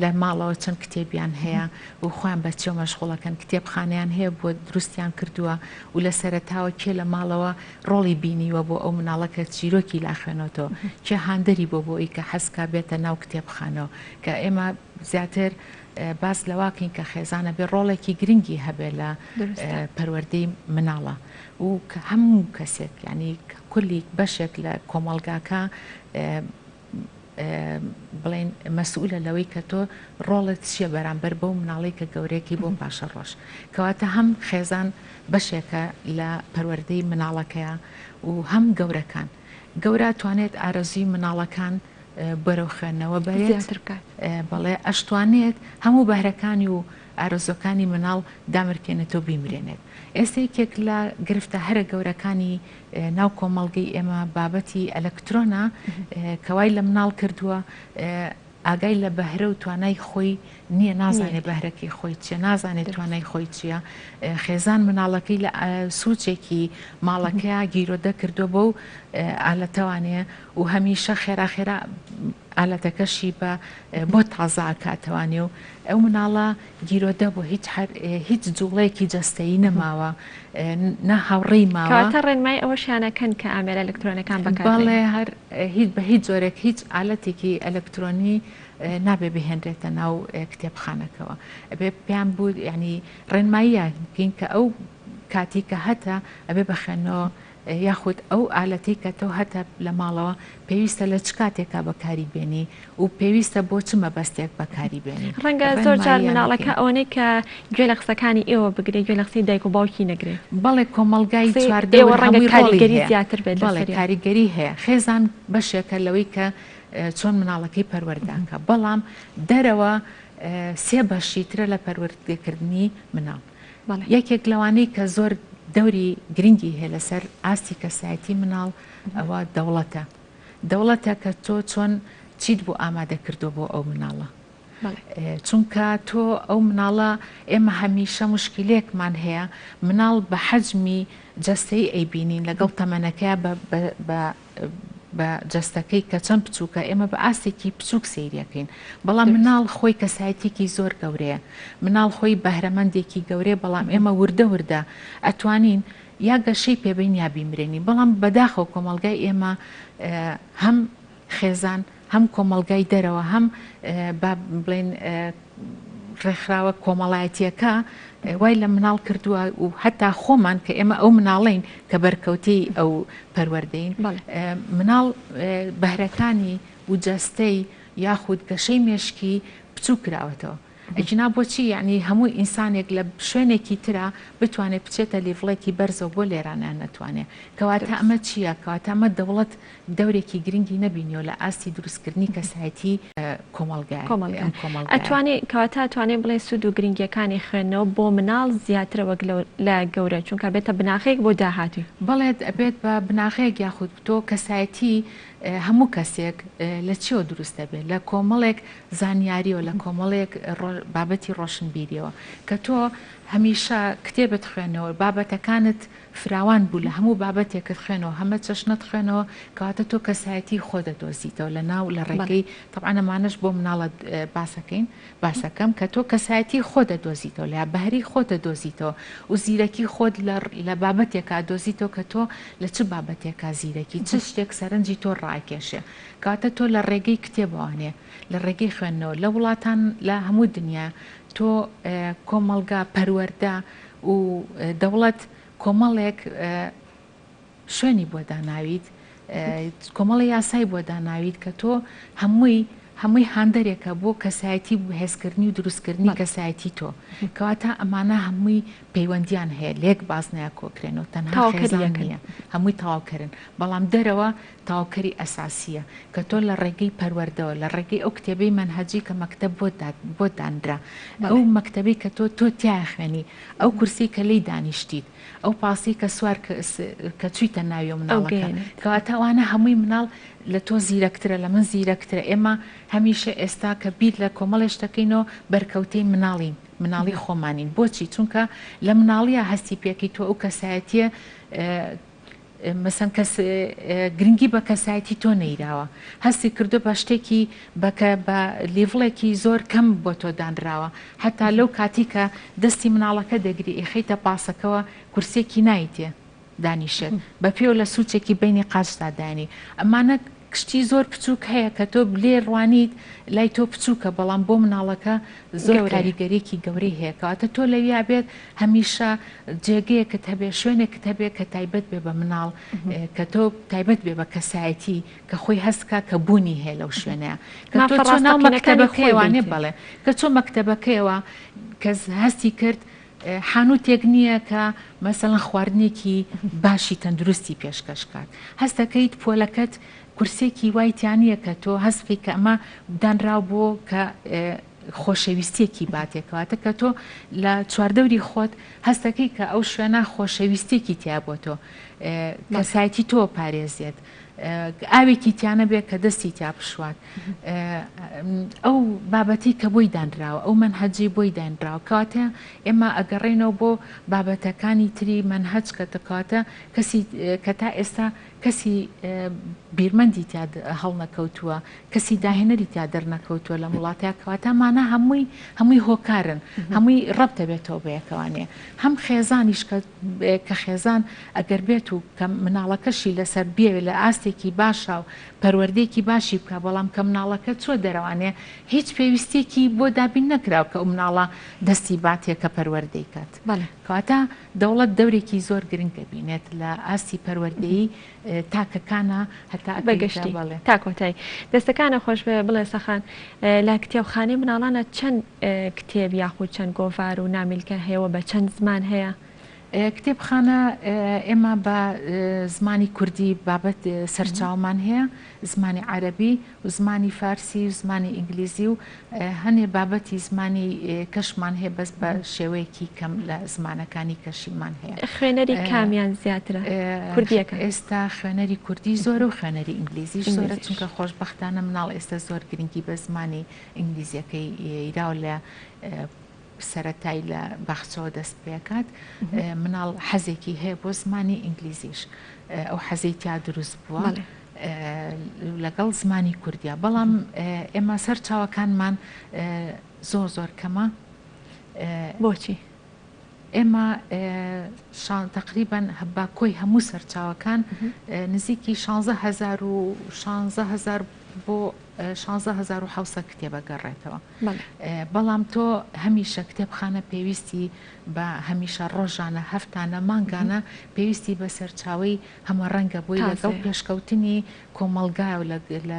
لە ماڵەوە چەند کتێبیان هەیە و خۆیان بە چیەوە مەشغوڵەکەن، کتێبخانەیان هەیە بۆ دروستیان کردووە و لە سەرەتاوە کێ لە ماڵەوە ڕۆڵی بینیوە بۆ ئەو مناڵە کە چیرۆکی لا خوێنۆتەوە، کێ هاندەری بۆ بۆ ئەوی کە حەز کا بێتە ناو کتێبخانەوە، کە ئێمە زیاتر باس لەوە کەین کە خێزان ئەبێ ڕۆڵێکی گرنگی هەبێ لە پەروەردەی مناڵە و هەموو کەسێک یعنی کولی بەشێک لە کۆمەڵگاکە بڵێن مەسئولە لەوەی کە تۆ ڕۆڵت چییە بەرامبەر بەو مناڵی کە گەورەیەکی بۆ پاشە ڕۆژ کەواتە هەم خێزان بەشێکە لە پەروەردەی مناڵەکەیە و هەم گەورەکان گەورە توانێت ئارەزووی مناڵەکان بەرەو خوێندنەوە بەرێت، زیاتر بکات. بەڵێ ئەشتوانێت هەموو بەهرەکانی و ئارەزووەکانی مناڵ دامرکێنێت و بیمرێنێت. ئێستا یەکێک لە گرفتە هەرە گەورەکانی ناو کۆمەڵگەی ئێمە بابەتی ئەلەکترۆنە کە وای لە مناڵ کردووە ئاگای لە بەهرە و توانای خۆی نییە، نازانێت بەهرەکەی خۆی چییە، نازانێت توانای خۆی چییە. خێزان مناڵەکەی لە سوچێکی ماڵەکەیا گیرۆدە کردووە بەو ئالەتەوانەیە و هەمیشە خێرا خێرا ئالەتەکەشی بە بۆ تازە ئەکاتەوانێ و ئەو مناڵە گیرۆدە بوو هیچ هیچ جوڵەیەکی جەستەیی نەماوە نە هاوڕێی ماوە. کەواتە ڕێنمایی ئەوەشیان ئەکەن کە ئامێرە ئەلکترۆنەکان بەکار بەڵێ هەر هیچ بە هیچ جۆرێک هیچ ئالەتێکی ئەلکترۆنی نابێ بهێنرێتە ناو کتێبخانەکەوە ئەبێ پێیان بوو یعنی ڕێنماییان بکەین کە ئەو کاتی کە هەتە ئەبێ بە خوێندنەوە. یاخود ئەو ئالەتەی کە تۆ هەتە لە ماڵەوە پێویستە لە چ کاتێکا بەکاری بێنی و پێویستە بۆ چ مەبەستێک بەکاری بێنی. ڕەنگە زۆر جار مناڵەکە ئەوەنەی کە گوێ لە قسەکانی ئێوە بگرێ گوێ لە قسەی دایک و باوکی نەگرێ. بەڵێ کۆمەڵگای چواردەور هەمووی ڕۆڵی هەیە. زیاتر بێت بەڵێ کاریگەری هەیە. خێزان بەشێکە لەوەی کە چۆن مناڵەکەی پەروەردە ئەکا بەڵام دەرەوە سێ بەشی ترە لە پەروەردەکردنی مناڵ. یەکێک لەوانەی کە زۆر دەوری گرنگی هەیە لەسەر ئاستی کەسایەتی مناڵ ئەوە دەوڵەتە. دەوڵەتە کە تۆ چۆن چیت بۆ ئامادە کردووە بۆ ئەو مناڵە. چونکە تۆ ئەو مناڵە ئێمە هەمیشە موشکیلەیەکمان هەیە مناڵ بە حەجمی جەستەیی ئەیبینین لەگەڵ تەمەنەکەیا بە بە بە جەستەکەی کە چەند بچووکە ئێمە بە ئاستێکی بچووک سەیریەکەین بەڵام مناڵ خۆی کەسایەتیەکی زۆر گەورەیە مناڵ خۆی بەهرەمەندێکی گەورەیە بەڵام ئێمە وردە وردە ئەتوانین یا گەشەی پێبین یا بیمرێنین بەڵام بەداخەوە کۆمەڵگای ئێمە هەم خێزان هەم کۆمەڵگای دەرەوە هەم با بڵێن ڕێکخراوە کۆمەڵایەتیەکە وای لە مناڵ کردووە و هەتا خۆمان کە ئێمە ئەو مناڵین کە بەرکەوتەی ئەو پەروەردەین مناڵ بەهرەکانی و جەستەی یاخود گەشەی مێشکی بچوو کراوەتەوە. ئەگینا بۆچی یەعنی هەموو ئینسانێک لە شوێنێکی ترا بتوانێت بچێتە لیڤڵێکی بەرزەوە بۆ لێرانە نەتوانێ؟ کەواتە ئەمە چییە؟ کەواتە ئەمە دەوڵەت دەورێکی گرنگی نەبینیوە لە ئاستی دروستکردنی کەسایەتی کۆمەڵگای ئەم کۆمەڵگایە. ئەتوانێ کەواتە ئەتوانێ بڵێ سوود و گرنگیەکانی خوێندنەوە بۆ مناڵ زیاترە وەک لە لە گەورە چونکە ئەبێتە بناغەیەک بۆ داهاتووی. بەڵێ ئەبێت بە بناغەیەک یاخود تۆ کەسایەتی هەموو کەسێک لە چیەوە دروست دەبێت؟ لە کۆمەڵێک زانیاریەوە لە کۆمەڵێک بابەتی ڕۆشنبیریەوە کە تۆ هەمیشە کتێبت خوێنەوە بابەتەکانت فراوان بوو لە هەموو بابەتێکت خوێنەوە هەمە چەشنەت خوێنەوە کەواتە تۆ کەسایەتی خۆ دەدۆزیتەوە لە ناو لە ڕێگەی تەبعەن ئەمانەش بۆ مناڵە باسەکەین باسەکەم کە تۆ کەسایەتی خۆ دەدۆزیتەوە لە بەهری خۆ دەدۆزیتەوە و زیرەکی خۆت لە بابەتێکا دۆزیتەوە کە تۆ لە چ بابەتێکا زیرەکی چ شتێک سەرنجی تۆ ڕاکێشێ کەواتە تۆ لە ڕێگەی کتێبەوانێ لە ڕێگەی خوێندنەوە لە وڵاتان لە هەموو دنیا تۆ کۆمەڵگا پەروەردە و دەوڵەت کۆمەڵێک شوێنی بۆ داناویت کۆمەڵی یاسای بۆ داناویت کە تۆ هەمووی هەمووی هاندەرێکە بۆ کەسایەتی بەهێزکردنی و دروستکردنی کەسایەتی تۆ کەواتە ئەمانە هەمووی پەیوەندیان هەیە لێک بازنەیە کۆکرێنەوە تەنها خێزان نییە هەمووی تەواوکەرن بەڵام دەرەوە تەواوکەری ئەساسییە کە تۆ لە ڕێگەی پەروەردەوە لە ڕێگەی ئەو کتێبەی مەنهەجی کە مەکتەب بۆت بۆت دانرا ئەو مەکتەبەی کە تۆ تۆ تیایا خوێنی ئەو کورسی کە لێی دانیشتیت ئەو پاسی کە سوار کە چوویتە ناوی و مناڵەکە کەواتە ئەوانە هەمووی مناڵ لە تۆ زیرەکترە لە من زیرەکترە ئێمە هەمیشە ئێستا کە بیر لە کۆمەڵێ شتەکەینەوە بەرکەوتەی مناڵین مناڵی خۆمانین بۆچی چونکە لە مناڵیە هەستی پێکی تۆ ئەو کەسایەتیە مەسەن کەس گرنگی بە کەسایەتی تۆ نەیراوە هەستی کردوە بە شتێکی بە کە بە لیڤڵێکی زۆر کەم بۆ تۆ دانراوە هەتا لەو کاتی کە دەستی مناڵەکە دەگری ئیخەیتە پاسەکەوە کورسیەکی نایتێ دانیشێت بە پێوە لە سوچێکی بەینی قاچتا دانی ئەمانە شتی زۆر بچوک هەیە کە تۆ لێ ڕوانیت لای تۆ بچوکە بەڵام بۆ مناڵەکە زۆر کاریگەریەکی گەورەی هەیە کەواتە تۆ لەویا بێت هەمیشە جێگەیەکت هەبێ شوێنێکت هەبێ کە تایبەت بێ بە مناڵ کە تۆ تایبەت بێ بە کەسایەتی کە خۆی هەستکا کە بوونی هەیە لەو شوێنەیە کە تۆ چۆ ناو مەکتەبەکەیەوانێ بەڵێ کە چۆ مەکتەبەکەیەوە کەس هەستی کرد حانوتێک نییە کە مەسەڵەن خواردنێکی باشی تەندروستی پێشکەش کات هەستەکەیت پۆلەکەت کورسێکی وای تیا نییە کە تۆ هەست بکەیت کە ئەمە دانراو بۆ کە خۆشەویستیەکی باتێ کەواتە کە تۆ لە چواردەوری خۆت هەستەکەی کە ئەو شوێنە خۆشەویستێکی تیا بۆ تۆ کەسایەتی تۆ پارێزێت ئاوێکی تیانە بێ کە دەستی تیا بشوات ئەو بابەتی کە بۆی دانراوە ئەو مەنهەجی بۆی دانراوە کەواتە ئێمە ئەگەڕێنەوە بۆ بابەتەکانی تری مەنهەج کە کەواتە کەسی کە تا ئێستا کەسی بیرمەندی تیا هەڵنەکەوتووە کەسی داهێنەری تیا دەرنەکەوتووە لەم وڵاتە کەواتە ئەمانە هەمووی هەمووی هۆکارن هەمووی ڕەبتە بێتەوە بەیەکەوانێ هەم خێزانیش کە کە خێزان ئەگەر بێت و کە مناڵەکەشی لەسەر بێ لە ئاستی. ئاستێکی باشا و پەروەردەیەکی باشی بکا بەڵام کە مناڵەکە چوە دەرەوانێ هیچ پێویستیەکی بۆ دابین نەکراوە کە ئەو مناڵە دەستی باتێ کە پەروەردەی کات. کەواتە دەوڵەت دەورێکی زۆر گرنگ دەبینێت لە ئاستی پەروەردەیی تاکەکانا هەتا بە ئەگەیتە گشتی بەڵێ. تا کۆتایی. دەستەکانت خۆش بێ بڵێسە خان لە کتێبخانەی مناڵانا چەند کتێب یاخود چەند گۆڤار و نامیلکە هەیە و بە چەند زمان هەیە؟ کتێبخانە ئێمە بە زمانی کوردی بابەت سەرچاوەمان هەیە، زمانی عەرەبی و زمانی فارسی و زمانی ئینگلیزی و هەنێ بابەتی زمانی کەشمان هەیە بەس بە شێوەیەکی کەم لە زمانەکانی کەشیمان هەیە. خوێنەری کامیان زیاترە؟ کوردییەکە؟ ئێستا خوێنەری کوردی زۆرە و خوێنەری ئینگلیزیش زۆرە چونکە خۆشبەختانە مناڵ ئێستا زۆر گرنگی بە زمانی ئینگلیزیەکەی یراوە لە سەرەتای لە باخچەوە دەست پێکات مناڵ حەزێکی هەیە بۆ زمانی ئینگلیزیش ئەو حەزەی تیا دروست بووە لەگەڵ زمانی کوردیا بەڵام ئێمە سەر چاوەکانمان زۆر زۆر کەمە بۆچی؟ ئێمە تقریبان بە کۆی هەموو سەرچاوەکان نزیکی 16هزار و 16هزار بۆ 16700 کتێبە گەڕێتەوە. بەڵام تۆ هەمیشە کتێبخانە پێویستی بە هەمیشە ڕۆژانە، هەفتانە، مانگانە پێویستی بە سەرچاوەی هەمەڕەنگە بۆی لەگەڵ پێشکەوتنی کۆمەڵگا و لە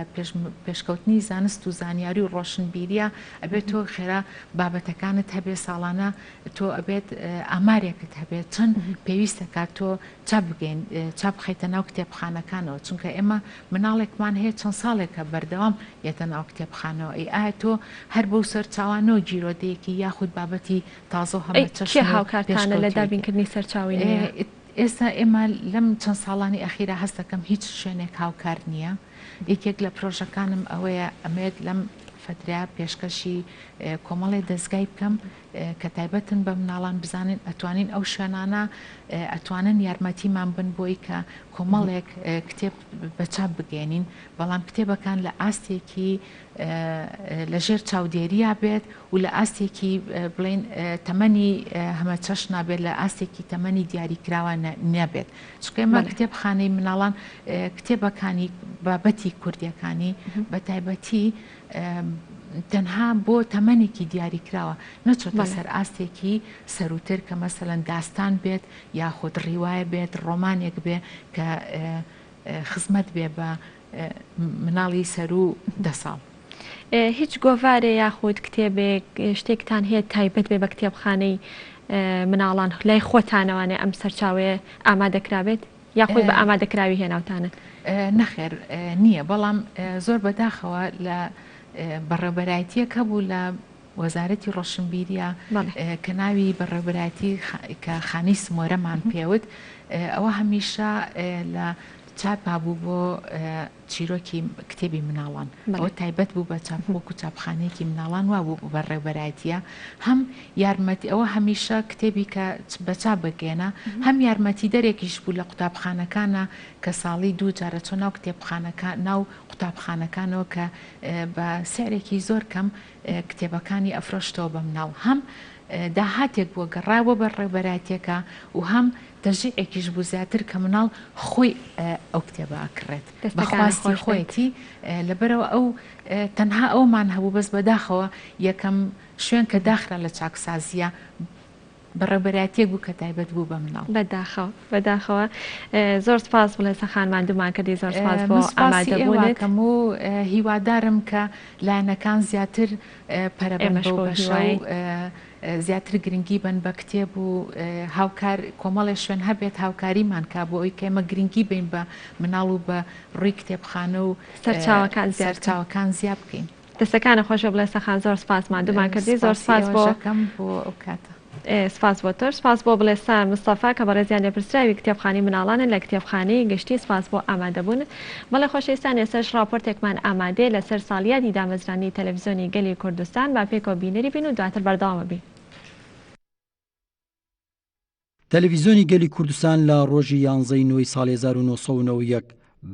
پێشکەوتنی زانست و زانیاری و ڕۆشنبیریە ئەبێت تۆ خێرا بابەتەکانت هەبێ ساڵانە تۆ ئەبێت ئامارێکت هەبێت چەند پێویستە کات تۆ چاپ بگەین چاپ بخەیتە ناو کتێبخانەکانەوە چونکە ئێمە مناڵێکمان هەیە چەند ساڵێکە بەردەوام یەتە ناو کتێبخانەوە ئەی ئایا تۆ هەر بەو سەرچاوانەوە گیرۆدەیەکی یاخود بابەتی تازە و ئەی کێ هەمەچەشن و هاوکارتانە لە پێشکەوتووی تێ دابینکردنی سەرچاوەی نوێ؟ ئێستا ئێمە لەم چەند ساڵانی ئەخیرا هەست دەکەم هیچ شوێنێک هاوکار نییە یەکێک لە پرۆژەکانم ئەوەیە ئەمەوێت لەم فەترەیە پێشکەشی کۆمەڵێ دەزگای بکەم کە تایبەتن بە مناڵان بزانین ئەتوانین ئەو شوێنانە ئەتوانن یارمەتیمان بن بۆی کە کۆمەڵێک کتێب بە چاپ بگەێنین بەڵام کتێبەکان لە ئاستێکی لە ژێر چاودێریا بێت و لە ئاستێکی بڵین تەمەنی هەمەچەش نابێت لە ئاستێکی تەمەنی دیاریکراوە نەبێت چونکە ئێمە کتێبخانەی مناڵان کتێبەکانی بابەتی کوردیەکانی بە تایبەتی تەنها بۆ تەمەنێکی دیاریکراوە نەچۆتە سەر ئاستێکی سەروتر کە مەسەلەن داستان بێت یاخود ڕیوایە بێت ڕۆمانێک بێ کە خزمەت بێ بە مناڵی سەروو دە ساڵ. هیچ گۆڤارێ یاخود کتێبێک شتێکتان هەیە تایبەت بێ بە کتێبخانەی مناڵان لای خۆتانەوانێ ئەم سەرچاوەیە ئامادەکرابێت؟ یاخود بە ئامادەکراوی هێناوتانن؟ نەخێر نییە، بەڵام زۆر بەداخەوە لە بەڕێوبەرایەتییەک هەبوو لە وەزارەتی ڕۆشنبیریە کە ناوی بەڕێوبەرایەتی کە خانەی سمۆرەمان پێوت ئەوە هەمیشە لە چاپا بوو بۆ چیرۆکی کتێبی مناڵان ئەوە تایبەت بوو بە چاپ وەکو چاپخانەیەکی مناڵان وا بوو بەڕێوبەرایەتیە هەم یارمەتی ئەوە هەمیشە کتێبی کە بە چاپ بگەێنە هەم یارمەتی دەرێکیش بوو لە قوتابخانەکانە کە ساڵی دوو جارە چۆ ناو کتێبخانەکە ناو قوتابخانەکانەوە کە بە سعرێکی زۆر کەم کتێبەکانی ئەفرۆشتەوە بە مناڵ هەم داهاتێک بووە گەڕاوە بەڕێوبەرایەتیەکە و هەم تەشجیعێکیش بوو زیاتر کە مناڵ خۆی ئەو کتێبە ئەکڕێت بە دەستەکانت خواستی خۆش بێت. خۆیەتی لەبەرئەوە ئەو تەنها ئەومان هەبوو بەس بەداخەوە یەکەم شوێن کە داخرا لە چاکسازیە بەڕێوبەرایەتیەک بوو کە تایبەت بوو بە مناڵ. بەداخەوە بەداخەوە زۆر سپاس بڵێسە خان ماندوومان کردی زۆر سپاس بۆ من سپاسی ئێوە ئامادەبوونت. ئەکەم و هیوادارم کە لایەنەکان زیاتر پەرە بەن ئێمەش بەو بەو بەشە و هیوایەین. زیاتر گرنگی بەن بە کتێب و هاوکار کۆمەڵێ شوێن هەبێت هاوکاریمان کا بۆ ئەوی کە ئێمە گرنگی بەین بە مناڵ و بە ڕووی کتێبخانە و سەرچاوەکان زیاد بکەن. سەرچاوەکان زیا بکەین. دەستەکانت خۆش بێ بڵێسە خان زۆر سپاس ماندوومان کردی زۆر سپاسی سپاس ئێوەش بۆ ئەکەم بۆ ئەو کاتە. سپاس بۆ تۆش سپاس بۆ بڵێسە مستەفا کە بەڕێزیان لێپرسراوی کتێبخانەی مناڵانن لە کتێبخانەی گشتی سپاس بۆ ئامادەبوونت بەڵێ خۆشەویستان ئێستاش ڕاپۆرتێکمان ئامادەیە لەسەر ساڵیادی دامەزراندنی تەلەفزیۆنی گەلی کوردستان با پێکەوە بینەری بین و دواتر بەردەوام ئەبین. تەلەڤیزیۆنی گەلی کوردستان لە ڕۆژی یانزەی نۆی ساڵی 1991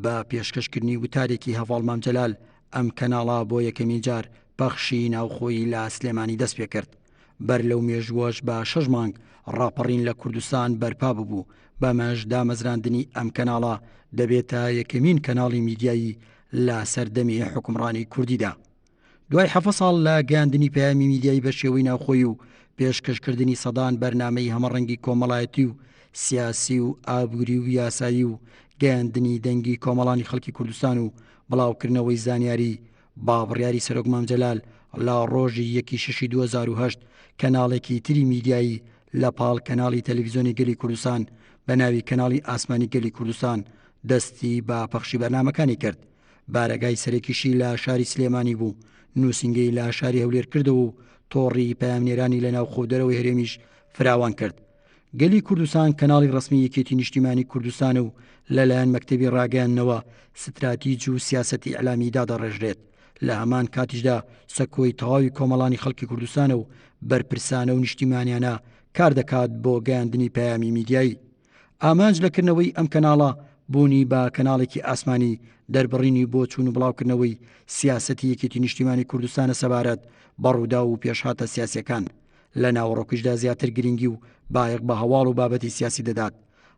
بە پێشکەشکردنی وتارێکی هەڤاڵ مام جەلال ئەم کەناڵە بۆ یەکەمین جار پەخشی ناوخۆیی لە سلێمانی دەست پێکرد. بەر لەو مێژووەش بە شەش مانگ ڕاپەڕین لە کوردستان بەرپا ببوو. بەمەش دامەزراندنی ئەم کەناڵە دەبێتە یەکەمین کەناڵی میدیایی لە سەردەمی حوکمڕانی کوردیدا. دوای حەفە ساڵ لە گەیاندنی پەیامی میدیایی بە شێوەی ناوخۆی و پێشکەشکردنی سەدان بەرنامەی هەمەڕەنگی کۆمەڵایەتی و سیاسی و ئابووری و یاسایی و گەیاندنی دەنگی کۆمەڵانی خەڵکی کوردستان و بڵاوکردنەوەی زانیاری با بڕیاری سەرۆک مام جەلال لە ڕۆژی یەکی شەشی 2008 کەناڵێکی تری میدیایی لە پاڵ کەناڵی تەلەڤیزیۆنی گەلی کوردستان بە ناوی کەناڵی ئاسمانی گەلی کوردستان دەستی بە پەخشی بەرنامەکانی کرد. بارەگای سەرەکیشی لە شاری سلێمانی بوو، نووسینگەی لە شاری هەولێر کردەوە و تۆڕی پەیامنێرانی لە ناوخۆ و دەرەوەی هەرێمیش فراوان کرد. گەلی کوردستان کەناڵی ڕەسمی یەکێتی نیشتیمانی کوردستانە و لەلایەن مەکتەبی ڕاگەیاندنەوە ستراتیج و سیاسەتی ئیعلامی دادەڕێژرێت، لە هەمان کاتیشدا سەکۆی تەواوی کۆمەڵانی خەڵکی کوردستانە و بەرپرسانە و نیشتیمانیانە کار دەکات بۆ گەیاندنی پەیامی میدیایی. ئامانج لە کردنەوەی ئەم کەناڵە بوونی بە کەناڵێکی ئاسمانی دەربڕینی بۆچوون و بڵاوکردنەوەی سیاسەتی یەکێتی نیشتیمانی کوردستانە سەبارەت بە ڕووداو و پێشهاتە سیاسیەکان. لە ناوەڕۆکیشدا زیاتر گرنگی و بایەخ بە هەواڵ و بابەتی سیاسی دەدات،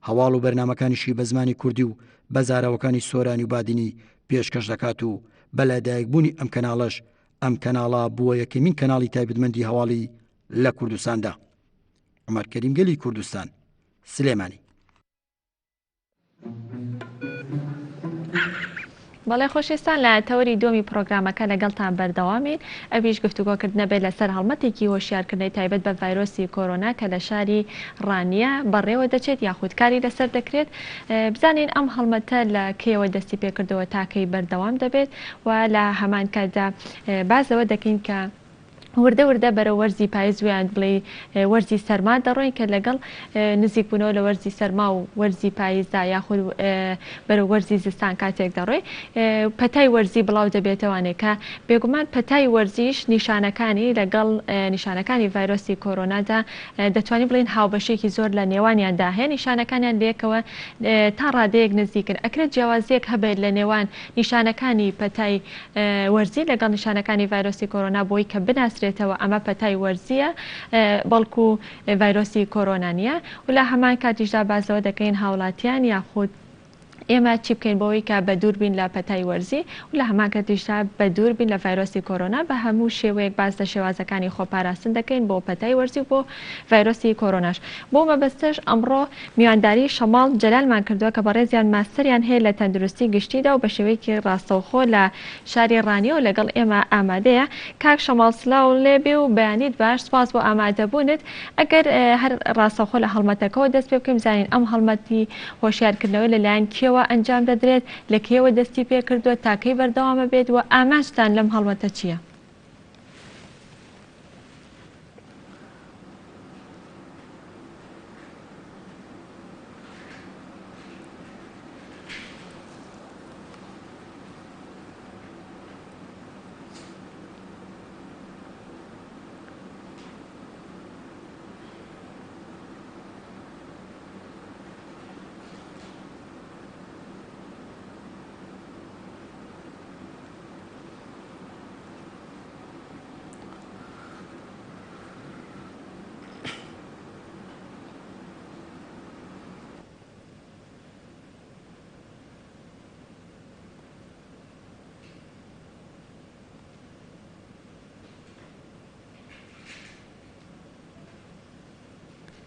هەواڵ و بەرنامەکانیشی بە زمانی کوردی و بە زاراوەکانی سۆرانی و بادینی پێشکەش دەکات و بە لەدایکبوونی ئەم کەناڵەش ئەم کەناڵە بووە یەکەمین کەناڵی تایبەتمەندی هەواڵی لە کوردستاندا. عومەر کەریم گەلی کوردستان، سلێمانی. بەڵێ خۆشەویستان لە تەوەری دووەمی پڕۆگرامەکە لەگەڵتان بەردەوامین ئەویش گفتوگۆکردنە بێت لەسەر هەڵمەتێکی هۆشیارکردنەوەی تایبەت بە ڤایرۆسی کۆرۆنا کە لە شاری ڕانیە بەڕێوە دەچێت یاخود کاری لەسەر دەکرێت بزانین ئەم هەڵمەتە لە کەیەوە دەستی پێکردەوە تا کەی بەردەوام دەبێت و لە هەمان کاتدا باس لەوە دەکەین کە وردە وردە بەرەو وەرزی پایز ویان بڵێی وەرزی سەرما دەڕۆین کە لەگەڵ نزیک بوونەوە لە وەرزی سەرما و وەرزی پایزدا یاخود بەرەو وەرزی زستان کاتێک دەڕۆی پەتای وەرزی بڵاو دەبێتەوانێ کە بێگومان پەتای وەرزیش نیشانەکانی لەگەڵ نیشانەکانی ڤایرۆسی کۆرۆنادا دەتوانین بڵێین هاوبەشێکی زۆر لە نێوانیاندا هەیە نیشانەکانیان لەیەکەوە تا ڕادەیەک نزیکن ئەکرێت جیاوازیەک هەبێت لە نێوان نیشانەکانی پەتای وەرزی لەگەڵ نیشانەکانی ڤایرۆسی کۆرۆنا بۆی کە بناسرێتەوە ئەمە پەتای وەرزییە بەڵکو ڤایرۆسی کۆرۆنا نییە و لە هەمان کاتیشدا باس لەوە دەکەین هاوڵاتیان یاخود ئێمە چی بکەین بۆی کە بەدوور بین لە پەتای وەرزی و لە هەمان کاتیشدا بەدوور بین لە ڤایرۆسی کۆرۆنا بە هەموو شێوەیەک باس لە شێوازەکانی خۆپاراستن دەکەین بۆ پەتای وەرزی و بۆ ڤایرۆسی کۆرۆناش بۆ مەبەستەش ئەمڕۆ میوانداری شەماڵ جەلالمان کردووە کە بەڕێزیان ماستەریان هەیە لە تەندروستی گشتیدا و بە شێوەیەکی ڕاستەوخۆ لە شاری ڕانیەوە لەگەڵ ئێمە ئامادەیە. کاک شەماڵ سلاو لێبێ و بەیانیت باش، سوپاس بۆ ئامادەبوونت. ئەگەر هەر ڕاستەوخۆ لە هەڵمەتەکەوە دەست پێ بکەین بزانین ئەم هەڵمەتی هۆشیارکردنەوە لە لایەن کێوە ئەنجام دەدرێت، لە کەیەوە دەستی پێ کردووە، تا کەی بەردەوامە بێت و ئامانجتان لەم هەڵمەتە چییە؟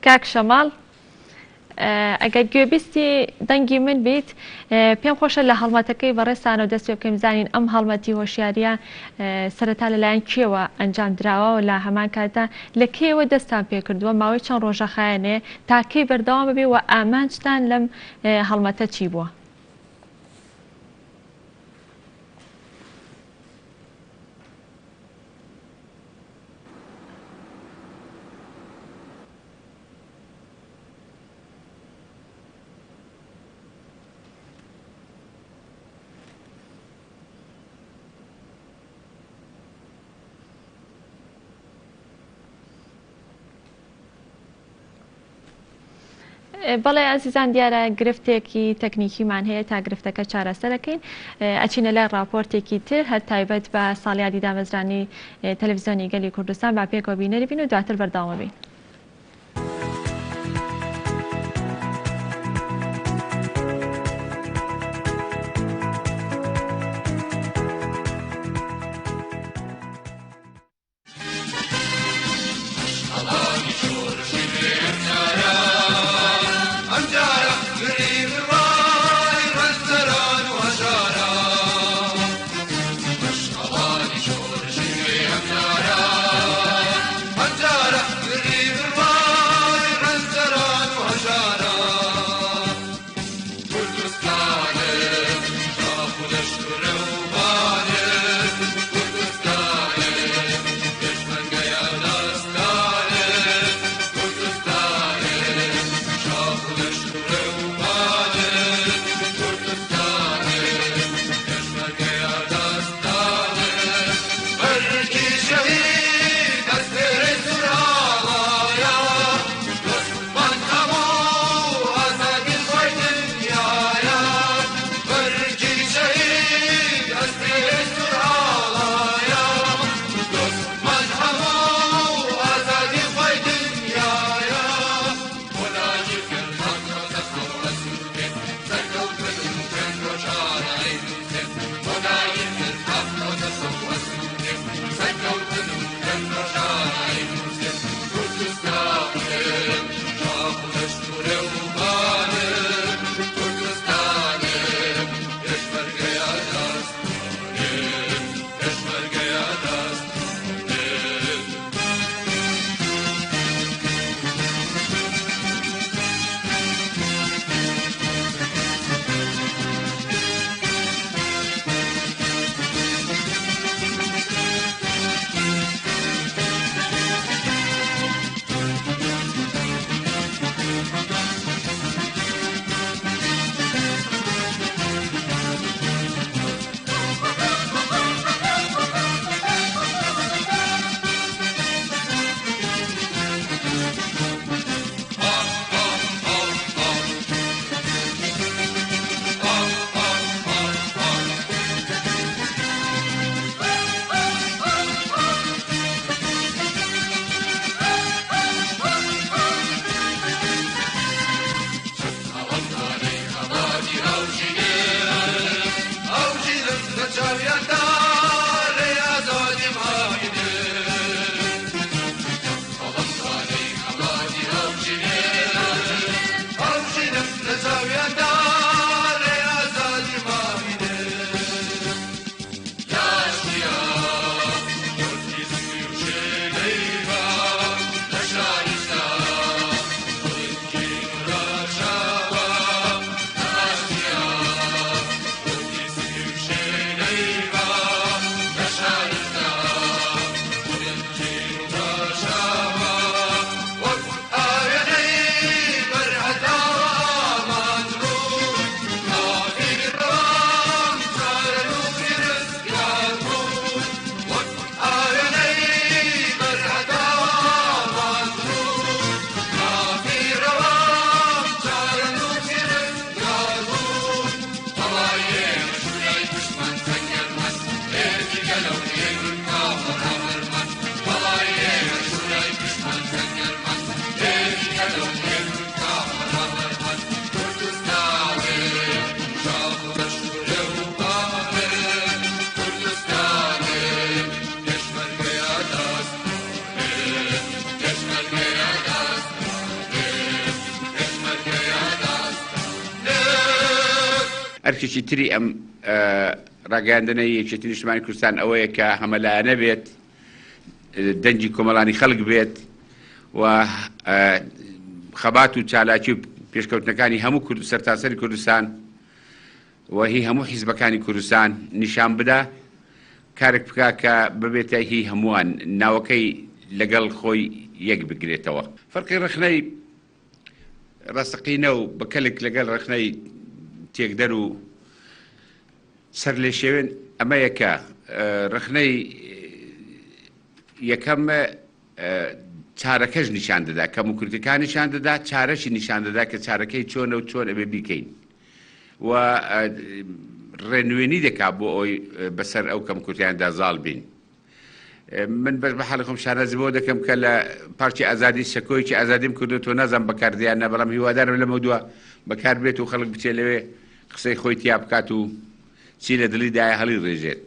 کاک شەماڵ ئەگەر گوێبیستی دەنگی من بیت پێم خۆشە لە هەڵمەتەکەی بەڕێزتانەوە دەست پێ بکەین بزانین ئەم هەڵمەتی هۆشیاریە سەرەتا لەلایەن کێوە ئەنجام دراوە و لە هەمان کاتدا لە کەیەوە دەستان پێکردووە ماوەی چەند ڕۆژە خایەنێ تا کەی بەردەوام بێ و ئامانجتان لەم هەڵمەتە چی بووە؟ بەڵێ ئازیزان دیارە گرفتێکی تەکنیکیمان هەیە تا گرفتەکە چارەسەرەکەین ئەچینە لای ڕاپۆرتێکی تر هەر تایبەت بە ساڵیادی دامەزرانی تەلەفزیۆنی گەلی کوردستان با پێکەوە بینەری بین و دواتر بەردەوامە بین. قەڵای ئێمە شورای پشتمان سەنگەرمان، هێزی گەلە و هێمن کاوە ڕابەرمان. قەڵای ئێمە شورای پشتمان سەنگەرمان، هێزی گەلە و هێمن کاوە ڕابەرمان. کوردستانێ شاخ و دەشت و لێو و بانێ، کوردستانێ پێشمەرگەیە داستانێ، پێشمەرگەیە داستانێ، پێشمەرگەیە داستانێ. ئەرکێکی تری ئەم ڕاگەیاندنەی یەکێتی نیشتمانی کوردستان ئەوەیە کە هەمەلایەنە بێت، دەنگی کۆمەڵانی خەڵک بێت و خەبات و چالاکی و پێشکەوتنەکانی هەموو کورد سەرتاسەری کوردستان و هی هەموو حیزبەکانی کوردستان نیشان بدا، کارێک بکا کە ببێتە هی هەمووان، ناوەکەی لەگەڵ خۆی یەک بگرێتەوە. فەرقی ڕەخنەی ڕاستەقینە و بە کەلک لەگەڵ ڕەخنەی تێکدەر و سەرلێشێوێن ئەمەیە کە ڕەخنەی یەکەم چارەکەش نیشان دەدا، کەموکورتیەکان نیشان دەدا، چارەشی نیشان دەدا کە چارەکەی چۆنە و چۆن ئەبێ بیکەین و ڕێنوێنی دەکا بۆ ئەوەی بەسەر ئەو کەمکورتیاندا زاڵ بین. من بەش بە حاڵی خۆم شانازی بەوە دەکەم کە لە پارکی ئازادی سەکۆیەکی ئازادیم کردووە، نازانم بەکاردێ یان نا، بەڵام هیوادارم لەمەودوا بەکار بێت و خەڵک بچێت لەوێ قسەی خۆی تیا بکات و چی لە دڵیدایە هەڵی ڕێژێت.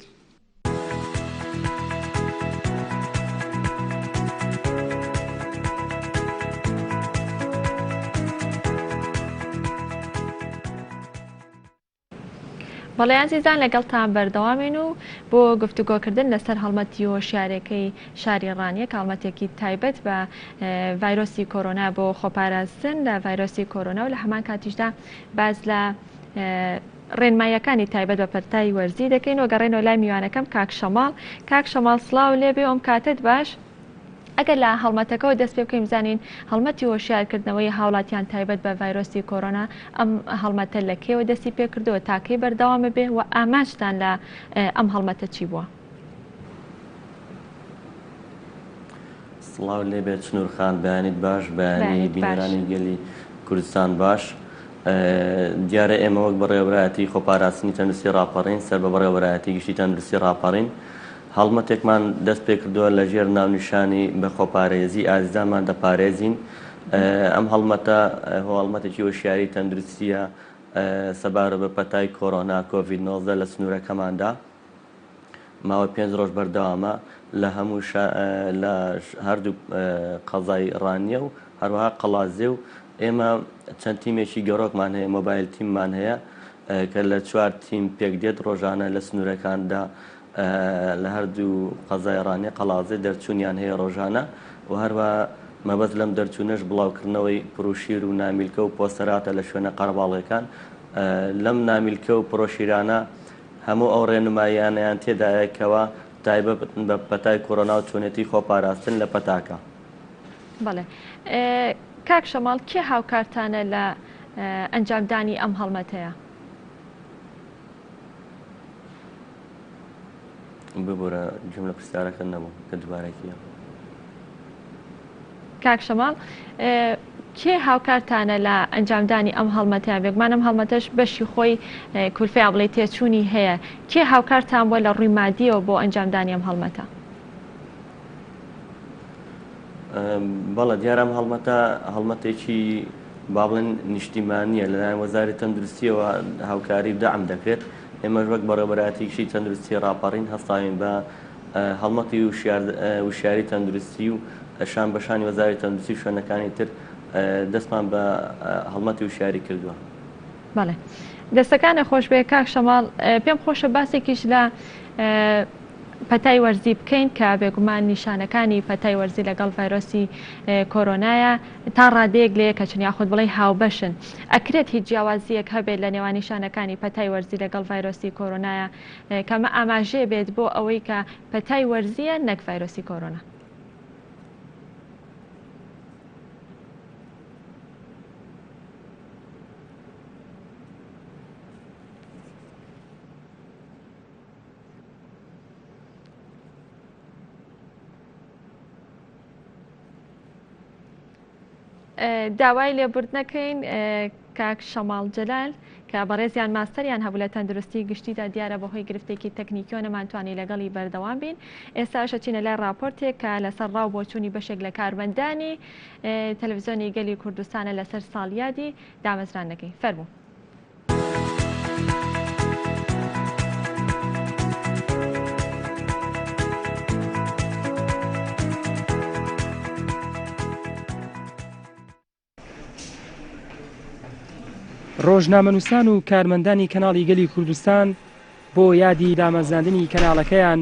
بەڵێ ئازیزان لەگەڵتان بەردەوامین و بۆ گفتوگۆکردن لەسەر هەڵمەتی هۆشیارەکەی شاری ڕانیە کە هەڵمەتێکی تایبەت بە ڤایرۆسی کۆرۆنا بۆ خۆپاراستن لە ڤایرۆسی کۆرۆنا و لە هەمان کاتیشدا باس لە ڕێنماییەکانی تایبەت بە پەتای وەرزی دەکەین و گەڕێنەوە لای میوانەکەم کاک شەماڵ. کاک شەماڵ سڵاو لێبێ ئەم کاتەت باش. ئەگەر لە هەڵمەتەکەوە دەست پێ بکەین بزانین هەڵمەتی هۆشیارکردنەوەی هاوڵاتیان تایبەت بە ڤایرۆسی کۆرۆنا ئەم هەڵمەتە لە کەیەوە دەستی پێ کردووە تا کەی بەردەوامە بێ و ئامانجتان لە ئەم هەڵمەتە چی بووە؟ سڵاو لێبێت چنور خان بەیانیت باش بەیانی بینەرانی گەلی کوردستان باش. دیارە ئێمە وەک بەڕێوەبەرایەتی خۆپاراستنی تەندروستی ڕاپەڕین سەر بە بەڕێوەبەرایەتی گشتی تەندروستی ڕاپەڕین هەڵمەتێکمان دەست پێکردووە لە ژێر ناونیشانی بە خۆپارێزی ئازیزانمان دەپارێزین. ئەم هەڵمەتە هەڵمەتێکی هۆشیاری تەندروستییە سەبارەت بە پەتای کۆرۆنا، کۆڤید 19، لە سنوورەکەماندا. ماوەی پێنج ڕۆژ بەردەوامە لە هەموو لە هەردوو قەزای ڕانیە و هەروەها قەڵادزێ و ئێمە چەند تیمێکی گەڕۆکمان هەیە، مۆبایل تیممان هەیە کە لە چوار تیم پێک دێت، ڕۆژانە لە سنوورەکاندا لە هەردوو قەزای ڕانیە قەڵادزێ دەرچوونیان هەیە ڕۆژانە و هەروەها مەبەست لەم دەرچوونەش بڵاوکردنەوەی پروشیر و نامیلکە و پۆستەراتە لە شوێنە قەرەباڵغەکان. لەم نامیلکە و پرۆشیرانە هەموو ئەو ڕێنماییانەیان تێدایە کەوا تایبەتن بە پەتای کۆرۆنا و چۆنێتی خۆپاراستن لە پەتاکە. بەڵێ کاک شەماڵ کێ هاوکارتانە لە ئەنجامدانی ئەم هەڵمەتەیە؟ ببورە گوێم لە پرسیارەکەت نەبوو کە دووبارەی کەیەوە. کاک شەماڵ کێ هاوکارتانە لە ئەنجامدانی ئەم هەڵمەتەیان بێگومان ئەم هەڵمەتەش بەشی خۆی کولفەیا بڵێ تێچوونی هەیە کێ هاوکارتان بووە لە ڕووی مادیەوە بۆ ئەنجامدانی ئەم هەڵمەتە؟ بەڵێ دیارە ئەم هەڵمەتە هەڵمەتێکی با بڵێن نیشتیمانییە لەلایەن وەزاری تەندروستیەوە هاوکاری و دەعم دەکرێت ئێمەش وەک بەڕێوەبەرایەتی گشتی تەندروستی ڕاپەڕین هەستاوین بە هەڵمەتی وشیاری تەندروستی و شان بە شانی وەزاری تەندروستی و شوێنەکانی تر دەستمان بە هەڵمەتی وشیاری کردووە. بەڵێ دەستەکانت خۆش بێ کاک شەماڵ پێم خۆشە باسێکیش لە پەتای وەرزی بکەین کە بێگومان نیشانەکانی پەتای وەرزی لەگەڵ ڤایرۆسی کۆرۆنایە تا ڕادەیەک لە یەکەچن یاخود بڵێی هاوبەشن ئەکرێت هیچ جیاوازیەک هەبێت لە نێوان نیشانەکانی پەتای وەرزی لەگەڵ ڤایرۆسی کۆرۆنایە کە ئەمە ئاماژەیە بێت بۆ ئەوەی کە پەتای وەرزییە نەک ڤایرۆسی کۆرۆنا. داوای لێبوردنەکەین کاک شەماڵ جەلال. کە بەڕێزیان ماستەریان هەبوو لە تەندروستی گشتیدا دیارە بەهۆی گرفتێکی تەکنیکیەوە نەمانتوانی لەگەڵی بەردەوام بین ئێستاش ئەچینە لای ڕاپۆرتێک کە لەسەر ڕاو بۆچوونی بەشێک لە کارمەندانی تەلەفزیۆنی گەلی کوردستانە لەسەر ساڵیادی دامەزراندنەکەی فەرموو. ڕۆژنامەنووسان و کارمەندانی کەناڵی گەلی کوردستان بۆ یادی دامەزراندنی کەناڵەکەیان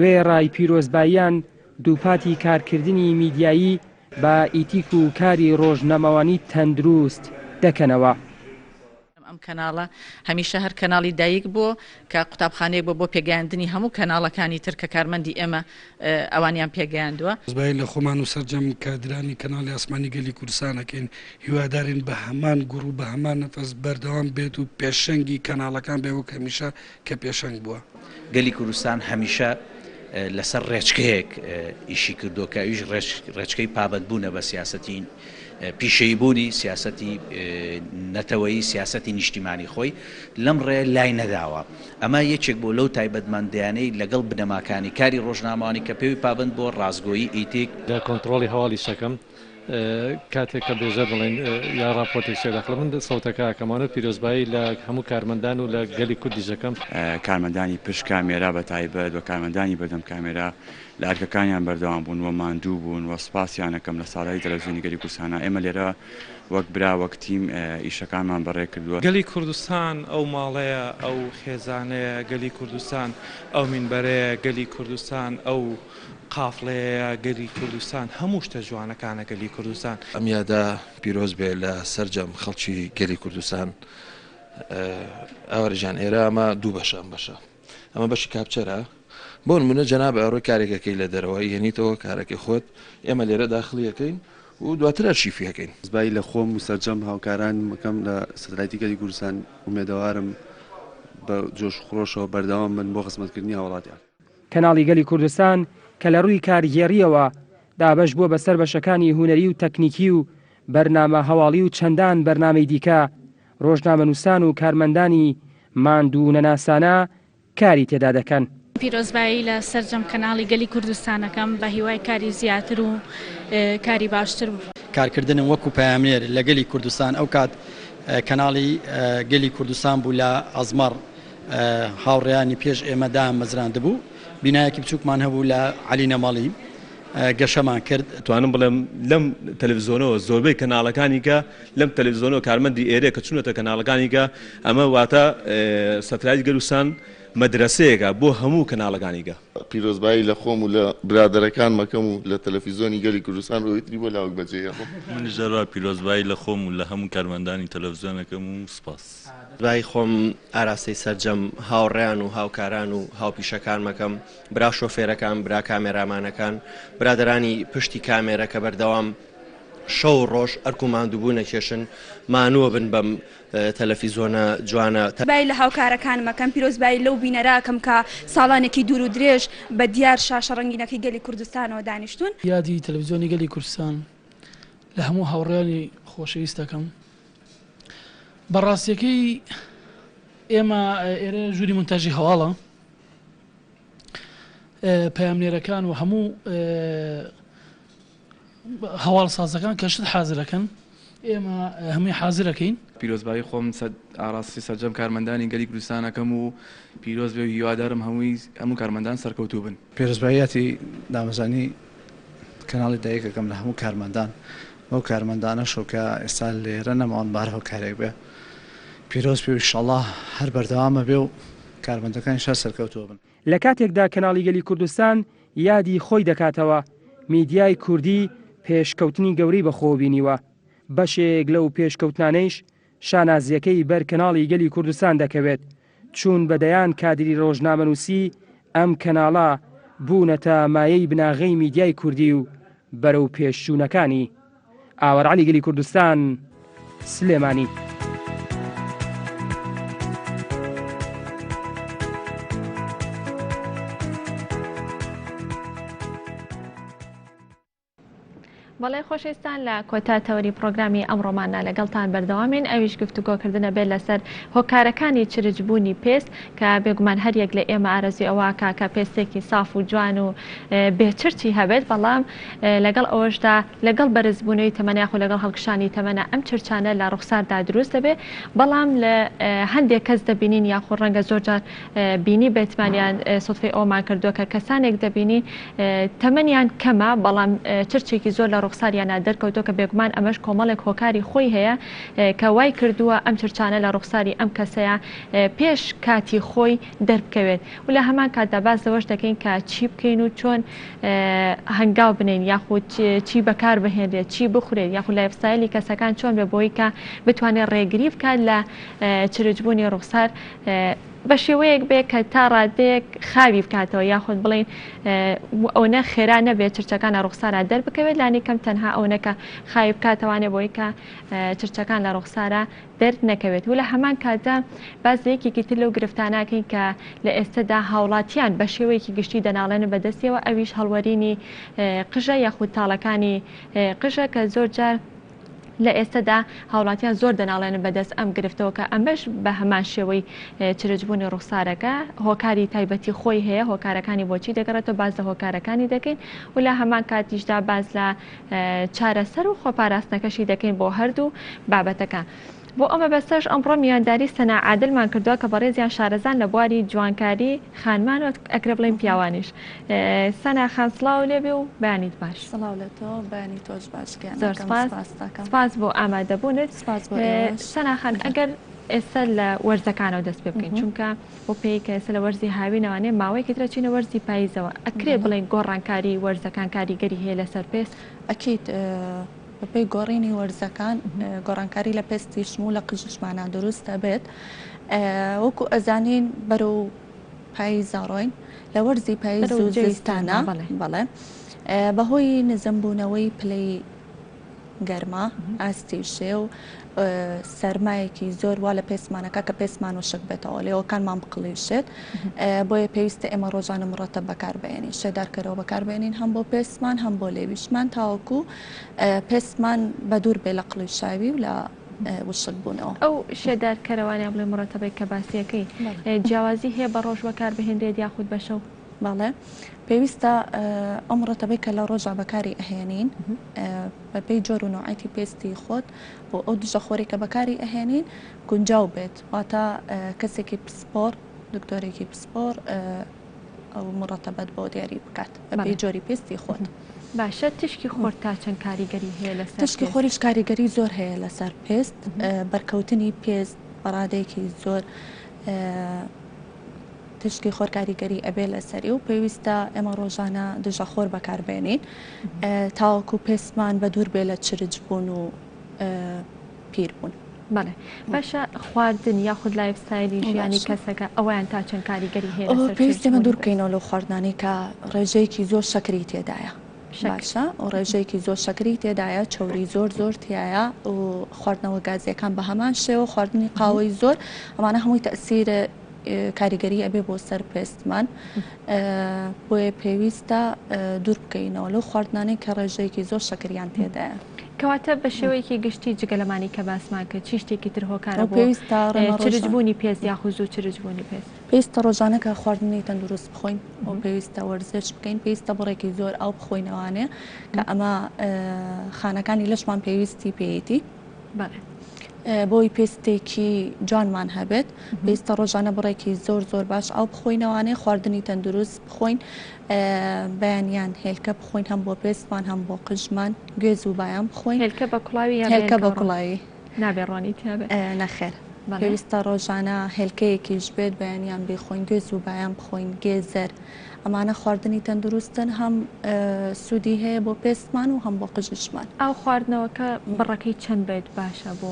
وێڕای پیرۆزباییان دووپاتی کارکردنی میدیایی بە ئیتیک و کاری ڕۆژنامەوانی تەندروست دەکەنەوە. ئەم کەناڵە هەمیشە هەر کەناڵی دایک بووە کە قوتابخانەیەک بووە بۆ پێگەیاندنی هەموو کەناڵەکانی تر کە کارمەندی ئێمە ئەوانیان پێگەیاندووە. پیرۆزبایی لە خۆمان و سەرجەم کادرانی کەناڵی ئاسمانی گەلی کوردستان ئەکەین، هیوادارین بە هەمان گوڕ و بە هەمان نەفەس بەردەوام بێت و پێشەنگی کەناڵەکان بێ وەک هەمیشە کە پێشەنگ بووە. گەلی کوردستان هەمیشە لەسەر ڕێچکەیەک ئیشی کردووە کە ئەویش ڕێچکەی پابەندبوونە بە سیاسەتی پیشەییبوونی سیاسەتی نەتەوەیی، سیاسەتی نیشتیمانی خۆی لەم ڕێیە لای نەداوە. ئەمە یەکێک بووە لەو تایبەتمەندیانەی لەگەڵ بنەماکانی کاری ڕۆژنامەوانی کە پێوی پابەند بووە، ڕاستگۆیی، ئیتیک. لە کۆنتڕۆڵی هەواڵیش ئەکەم کاتێک کە بێژەر بڵێن یا ڕاپۆرتێک چیە داخڵە من سەوتەکە ئەکەمەوە پیرۆزبایی لە هەموو کارمەندان و لە گەلی کوردیش ئەکەم. کارمەندانی پشت کامێرا بە تایبەت و کارمەندانی بەردەم کامێرا لە ئەرکەکانیان بەردەوام بوون و ماندوو بوون و سوپاسیان ئەکەم لە ساڵیادی تەلەفزیۆنی گەلی کوردستانا ئێمە لێرە وەک برا وەک تیم ئیشەکانمان بەڕێ کردووە. گەلی کوردستان ئەو ماڵەیە، ئەو خێزانەیە، گەلی کوردستان ئەو مینبەرەیە، گەلی کوردستان ئەو قافڵەیەیە، گەلی کوردستان هەموو شتە جوانەکانە گەلی کوردستان. ئەم یادە پیرۆز بێ لە سەرجەم خەڵکی گەلی کوردستان. ئاوارە گیان ئێرە ئەمە دوو بەشە ئەم بەشە ئەمە بەشی کاپچەرە بۆ نمونە جەناب ئەڕۆی کارێک ئەکەی لە دەرەوە یەنیتەوە کارەکەی خۆت ئێمە لێرە داخلی ئەکەین و دواتر ئەرشیفی ئەکەین. پیرۆزبایی لە خۆم و سەرجەم هاوکارانم ئەکەم لە سەتەلایتی گەلی کوردستان ئومێدەوارم بە جۆش و خرۆشەوە بەردەوام بن بۆ خزمەتکردنی هاوڵاتیان. کەناڵی گەلی کوردستان کە لە ڕووی کارگێڕییەوە دابەش بووە بەسەر بەشەکانی هونەری و تەکنیکی و بەرنامە هەواڵی و چەندان بەرنامەی دیکە، ڕۆژنامەنووسان و کارمەندانی ماندوو نەناسانە کاری تێدا دەکەن. پیرۆزبایی لە سەرجەم کەناڵی گەلی کوردستان ئەکەم بە هیوای کاری زیاتر و کاری باشتر. کارکردنم وەکو پەیامنێر لە گەلی کوردستان ئەو کات کەناڵی گەلی کوردستان بوو لە ئەزمەڕ هاوڕێیانی پێش ئێمە دایانمەزراندبوو بینایەکی بچووکمان هەبوو لە عەلی نەمەڵی گەشەمان کرد. ئەتوانم بڵێم لەم تەلەفزیۆنەوە زۆربەی کەناڵەکانی کە لەم تەلەفزیۆنەوە کارمەندی ئێرە کە چونەتە کەناڵەکانی کە ئەمە واتە سەتلایت گەروسان مەدرەسەیەکە بۆ هەموو کەناڵەکانی کە. پیرۆزبایی لە خۆم و لە برادەرەکانم ئەکەم و لە تەلەفیزۆنی گەلی کوردستان ئەوەی تری بۆ لاوک بەجێ هێڵم. منیش هەروا پیرۆزبایی لە خۆم و لە هەموو کارمەندانی تەلەفزیۆن ئەکەم و سپاس. پیرۆزبایی خۆم ئاراستەی سەرجەم هاوڕێیان و هاوکاران و هاوپیشەکانم ئەکەم، برا شۆفێرەکان، برا کامێرامانەکان، برادەرانی پشتی کامێرە کە بەردەوام شەو و ڕۆژ ئەرک و ماندووبوون ئەکێشن، مانووە بن بەم تەلەفیزۆنە جوانە. پیرۆزبایی لە هاوکارەکانم ئەکەم، پیرۆزبایی لەو بینەرە ئەکەم کە ساڵانێکی دوور و درێژ بە دیار شاشە ڕەنگینەکەی گەلی کوردستانەوە دانیشتوون. یادی تەلەفزیۆنی گەلی کوردستان لە هەموو هاوڕێیانی خۆشەویست دەکەم. بە ڕاستیەکەی ئێمە ئێرە ژووری مونتاژی هەواڵە. پەیامنێرەکان و هەموو هەواڵ سازەکان کە شت حازرەکەن ئێمە هەمووی حازرەکەین. پیرۆزبایی خۆم ئاراستەی سەرجەم کارمەندانی گەلی کوردستان ئەکەم و پیرۆز بێ و هیوادارم هەمووی هەموو کارمەندان سەرکەوتوو بن. پیرۆزباییاتی دامەزرانی کەناڵی دایک ئەکەم لە هەموو کارمەندان بەو کارمەندانەشەوە کە ئێستا لێرە نەماون بە هەر هۆکارێک بێ پیرۆز بێ و ئیشەڵا هەر بەردەوام ئەبێ و کارمەندەکانیش هەر سەرکەوتوو بن. لە کاتێکدا کەناڵی گەلی کوردستان یادی خۆی دەکاتەوە، میدیای کوردی پێشکەوتنی گەورەی بەخۆوە بینیوە، بەشێک لەو پێشکەوتنانەیش شانازییەکەی بەر کەناڵی گەلی کوردستان دەکەوێت، چوون بە دەیان کادری ڕۆژنامەنووسی ئەم کەناڵە بوونەتە مایەی بناغەی میدیای کوردی و بەرەوپێشچوونەکانی. ئاوەر عەلی گەلی کوردستان، سلێمانی. بەڵێ خۆشەویستان لە کۆتا تەوەری پڕۆگرامی ئەمڕۆماندا لەگەڵتان بەردەوامین ئەویش گفتوگۆکردنە بێت لەسەر هۆکارەکانی چرچ بوونی پێست کە بێگومان هەر یەک لە ئێمە ئارەزوی ئەوە ئەکا کە پێستێکی ساف و جوان و بێ چرچی هەبێت بەڵام لەگەڵ ئەوەشدا لەگەڵ بەرزبوونەوەی تەمەن یاخود لەگەڵ هەڵکشانی تەمەنە ئەم چرچانە لە ڕوخساردا دروست دەبێت بەڵام لە هەندێک کەس دەبینین یاخود ڕەنگە زۆرجار بینی بێتمان یان سوتفەی ئەوەمان کردووە کە کەسانێک دەبینین تەمەنیان کەمە بەڵام چرچێکی زۆر لە ڕوخساریانە دەرکەوتووە کە بێگومان ئەمەش کۆمەڵێک هۆکاری خۆی هەیە کە وای کردووە ئەم چرچانە لە ڕوخساری ئەم کەسەیە پێش کاتی خۆی دەربکەوێت و لە هەمان کاتدا باس لەوەش دەکەین کە چی بکەین و چۆن هەنگاو بنێین یاخود چی بەکار بهێنرێت چی بخورێت یاخود lifestyle ی کەسەکان چۆن بێ بۆی کە بتوانێت ڕێگری بکات لە چرچبوونی ڕوخسار بە شێوەیەک بێ کە تا ڕادەیەک خاوی بکاتەوە یاخود بڵێین ئەونە خێرا نەبێت چرچەکان لە ڕوخسارا دەربکەوێت لانی کەم تەنها ئەونە کە خاوی بکاتەوانێ بۆی کە چرچەکان لە ڕوخسارا دەرنەکەوێت و لە هەمان کاتدا باس لە یەکێکی تر لەو گرفتانەکەین کە لە ئێستەدا هاوڵاتیان بە شێوەیەکی گشتی دەناڵێنن بەدەستیەوە ئەویش هەڵوەرینی قژە یاخود تاڵەکانی قژە کە زۆر جار لە ئێستەدا هاوڵاتیان زۆر دەناڵێنن بەدەست ئەم گرفتەوە کە ئەمەش بە هەمان شێوەی چرچبوونی ڕوخسارەکە هۆکاری تایبەتی خۆی هەیە هۆکارەکانی بۆچی دەگەڕێتەوە باس لە هۆکارەکانی دەکەین و لە هەمان کاتیشدا باس لە چارەسەر و خۆپاراستنەکەشی دەکەین بۆ هەردوو بابەتەکە. بۆ ئەو مەبەستەش ئەمڕۆ میوانداری سەنا عادلمان کردووە کە بەڕێزیان شارەزان لە بواری جوانکاری خانمان و ئەکرێ بڵێین پیاوانیش. سەنا خان سڵاو لێ بێ و بەیانیت باش. سڵاو لە تۆ، بەیانی تۆش باش گیان زۆر ئەکەم سپاس. سپاست ئەکەم. سپاس بۆ ئامادەبوونت. سپاس بۆ ئێوەش. سەنا خان ئەگەر ئێستا لە وەرزەکانەوە دەست پێ بکەین چونکە بۆ پێی کە ئێستا لە وەرزی هاوینەوانێ ماوەیەکی ترە چینە وەرزی پاییزەوە ئەکرێ بڵێین گۆڕانکاری وەرزەکان کاریگەری هەیە لەسەر پێست؟ ئەکید بەپێی گۆڕینی وەرزەکان گۆڕانکاری لە پێستیشم و لە قژیشمانا دروست ئەبێت وەکو ئەزانین بەرەو پاییز ئەڕۆین لە وەرزی پاییز و زستانە بەڵێ بەهۆی نزمبوونەوەی پلەی گەرما، ئاستی شێ و سەرمایەکی زۆر وا لە پێستمانەکە کە پێستمان وشک بێتەوە لێوەکانمان بقڵیشێت بۆیە پێویستە ئێمە ڕۆژانە مڕەتەب بەکاربهێنین شێدارکەرەوە بەکاربهێنین هەم بۆ پێستمان هەم بۆ لێویشمان تاوەکو پێستمان بەدوور بێ لە قڵیشاوی و لە وشک بوونەوە. ئەو شێدارکەرەوانە یا بڵێ مڕەتەبەی کە باسیەکەی جیاوازی هەیە بە ڕۆژ بەکاربهێنرێت یاخود بە شەو؟ بەڵێ پێویستە ئەو مڕەتەبەی کە لە ڕۆژا بەکاری ئەهێنین بەپێی جۆر و نوعەتی پێستی خۆت و ئەو دژەخۆری کە بەکاری ئەهێنین گونجاو بێت واتە کەسێکی پسپۆر دکتۆرێکی پسپۆر ئەو مڕەتەبەت بۆ دیاری بکات بەپێی جۆری پێستی خۆت. باشە تیشکی خۆر تا چەند کاریگەری هەیە لەسەر تیشکی خۆریش کاریگەری زۆر هەیە لەسەر پێست بەرکەوتنی پێست بەڕادەیەکی زۆر تیشکی خۆر کاریگەری ئەبێ لەسەری و پێویستە ئێمە ڕۆژانە دژە خۆر بەکاربێنین تاوەکو پێستمان بە دوور بێ لە چرچ بوون و پیر بوون. بەڵێ باشە خواردن یاخود lifestyle ی ژیانی کەسەکە ئەویان تا چەند کاریگەری هەیە لەسەر پێویستە ئێمە دوور بکەینەوە لەو خواردنانەی کە ڕێژەیەکی زۆر شەکری تێدایە باشە و ڕێژەیەکی زۆر شەکری تێدایە چەوری زۆر زۆر تایە و خواردنەوە گازیەکان بە هەمان شێوە خواردنی قاوەی زۆر ئەمانە هەمووی تەسیر کاریگەری ئەبێ بۆ سەر پێستمان بۆیە پێویستە دوور بکەینەوە لەو خواردنانەی کە ڕێژەیەکی زۆر شەکریان تێدایە. کەواتە بە شێوەیەکی گشتی جگە لەمانی کە باسمان کرد چی شتێکی تر هۆکارە بۆ چرچبوونی پێست یاخود زوو چرچبوونی پێست؟ پێویستە ڕۆژانە کە خواردنی تەندروست بخۆین و پێویستە وەرزش بکەین پێویستە بڕێکی زۆر ئاو بخۆینەوانێ کە ئەمە خانەکانی لەشمان پێویستی پێیەتی. بۆی پێستێکی جوانمان هەبێت پێویستە ڕۆژانە بڕێکی زۆر زۆر باش ئاو بخۆینەوانێ خواردنی تەندروست بخۆین بەیانیان هێلکە بخۆین هەم بۆ پێستمان هەم بۆ قژمان گوێز و بایان بخۆین هێلکە بە کوڵاوی هێلکە بە کوڵاوی نابێ ڕۆنی تیابێ نەخێر پێویستە ڕۆژانە هێلکەیەکیش بێت بەیانیان بیخۆین گوێز و بایان بخۆین گێزەر ئەمانە خواردنی تەندروستن هەم سوودی هەیە بۆ پێستمان و هەم بۆ قژیشمان. ئاو خواردنەوەکە بڕەکەی چەند بێت باشە بۆ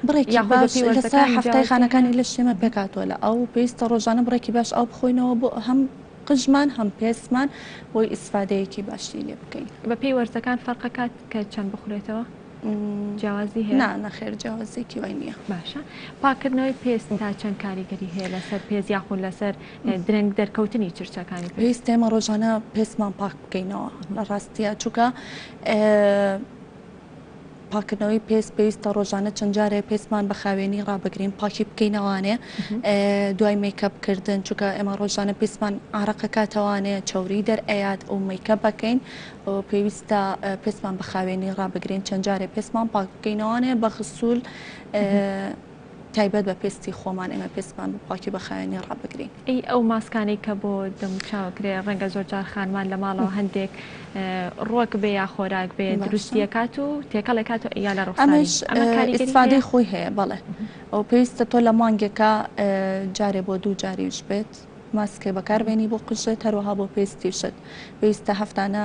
بڕێکی باش لە سای حەفتای خانەکانی لەشی ئێمە پێکهاتووە لە ئاو پێویستە ڕۆژانە بڕێکی باش ئاو بخۆینەوە بۆ هەم قژمان هەم پێستمان بۆی ئیسفادەیەکی باشی لێ بکەین. بەپێی وەرزەکان فەرقەکات کە چەند بخورێتەوە؟ جیاوازی هەیە؟ نا نەخێر جیاوازیەکی وای نییە. باشە پاکردنەوەی پێست تا چەند کاریگەری هەیە لەسەر پێست یاخود لەسەر درەنگ دەرکەوتنی چرچەکانی پێست؟ پێویستە ئێمە ڕۆژانە پێستمان پاک بکەینەوە لە ڕاستیە چونکە پاکردنەوەی پێست پێویستە ڕۆژانە چەند جارێ پێستمان بە خاوێنی ڕابگرین پاکی بکەینەوانێ دوای مەیکەپ کردن چونکە ئێمە ڕۆژانە پێستمان ئارەقەکاتەوانێ چەوری دەرئەیات و مەیکەپ ئەکەین پێویستە پێستمان بە خاوێنی ڕابگرین چەند جارێ پێستمان پاک بکەینەوانێ بە غسول تایبەت بە پێستی خۆمان ئێمە پێستمان بە پاکی بە خاوێنی ڕابگرین. ئەی ئەو ماسکانەی کە بۆ دەموچاو ئەکرێ ڕەنگە زۆر جار خانمان لە ماڵەوە هەندێک ڕوەک بێ یا خۆراک بێ دروستی ئەکات و تێکەڵ ئەکات و ئەیا لە ڕوخساری ئەمەش ئەمە کاریگەری ئیسفادەی هەیە؟ خۆی هەیە بەڵێ ئەو پێویستە تۆ لە مانگێکا جارێ بۆ دوو جاریش بێت ماسکێ بەکار بێنی بۆ قژت هەروەها بۆ پێستیشت پێویستە هەفتانە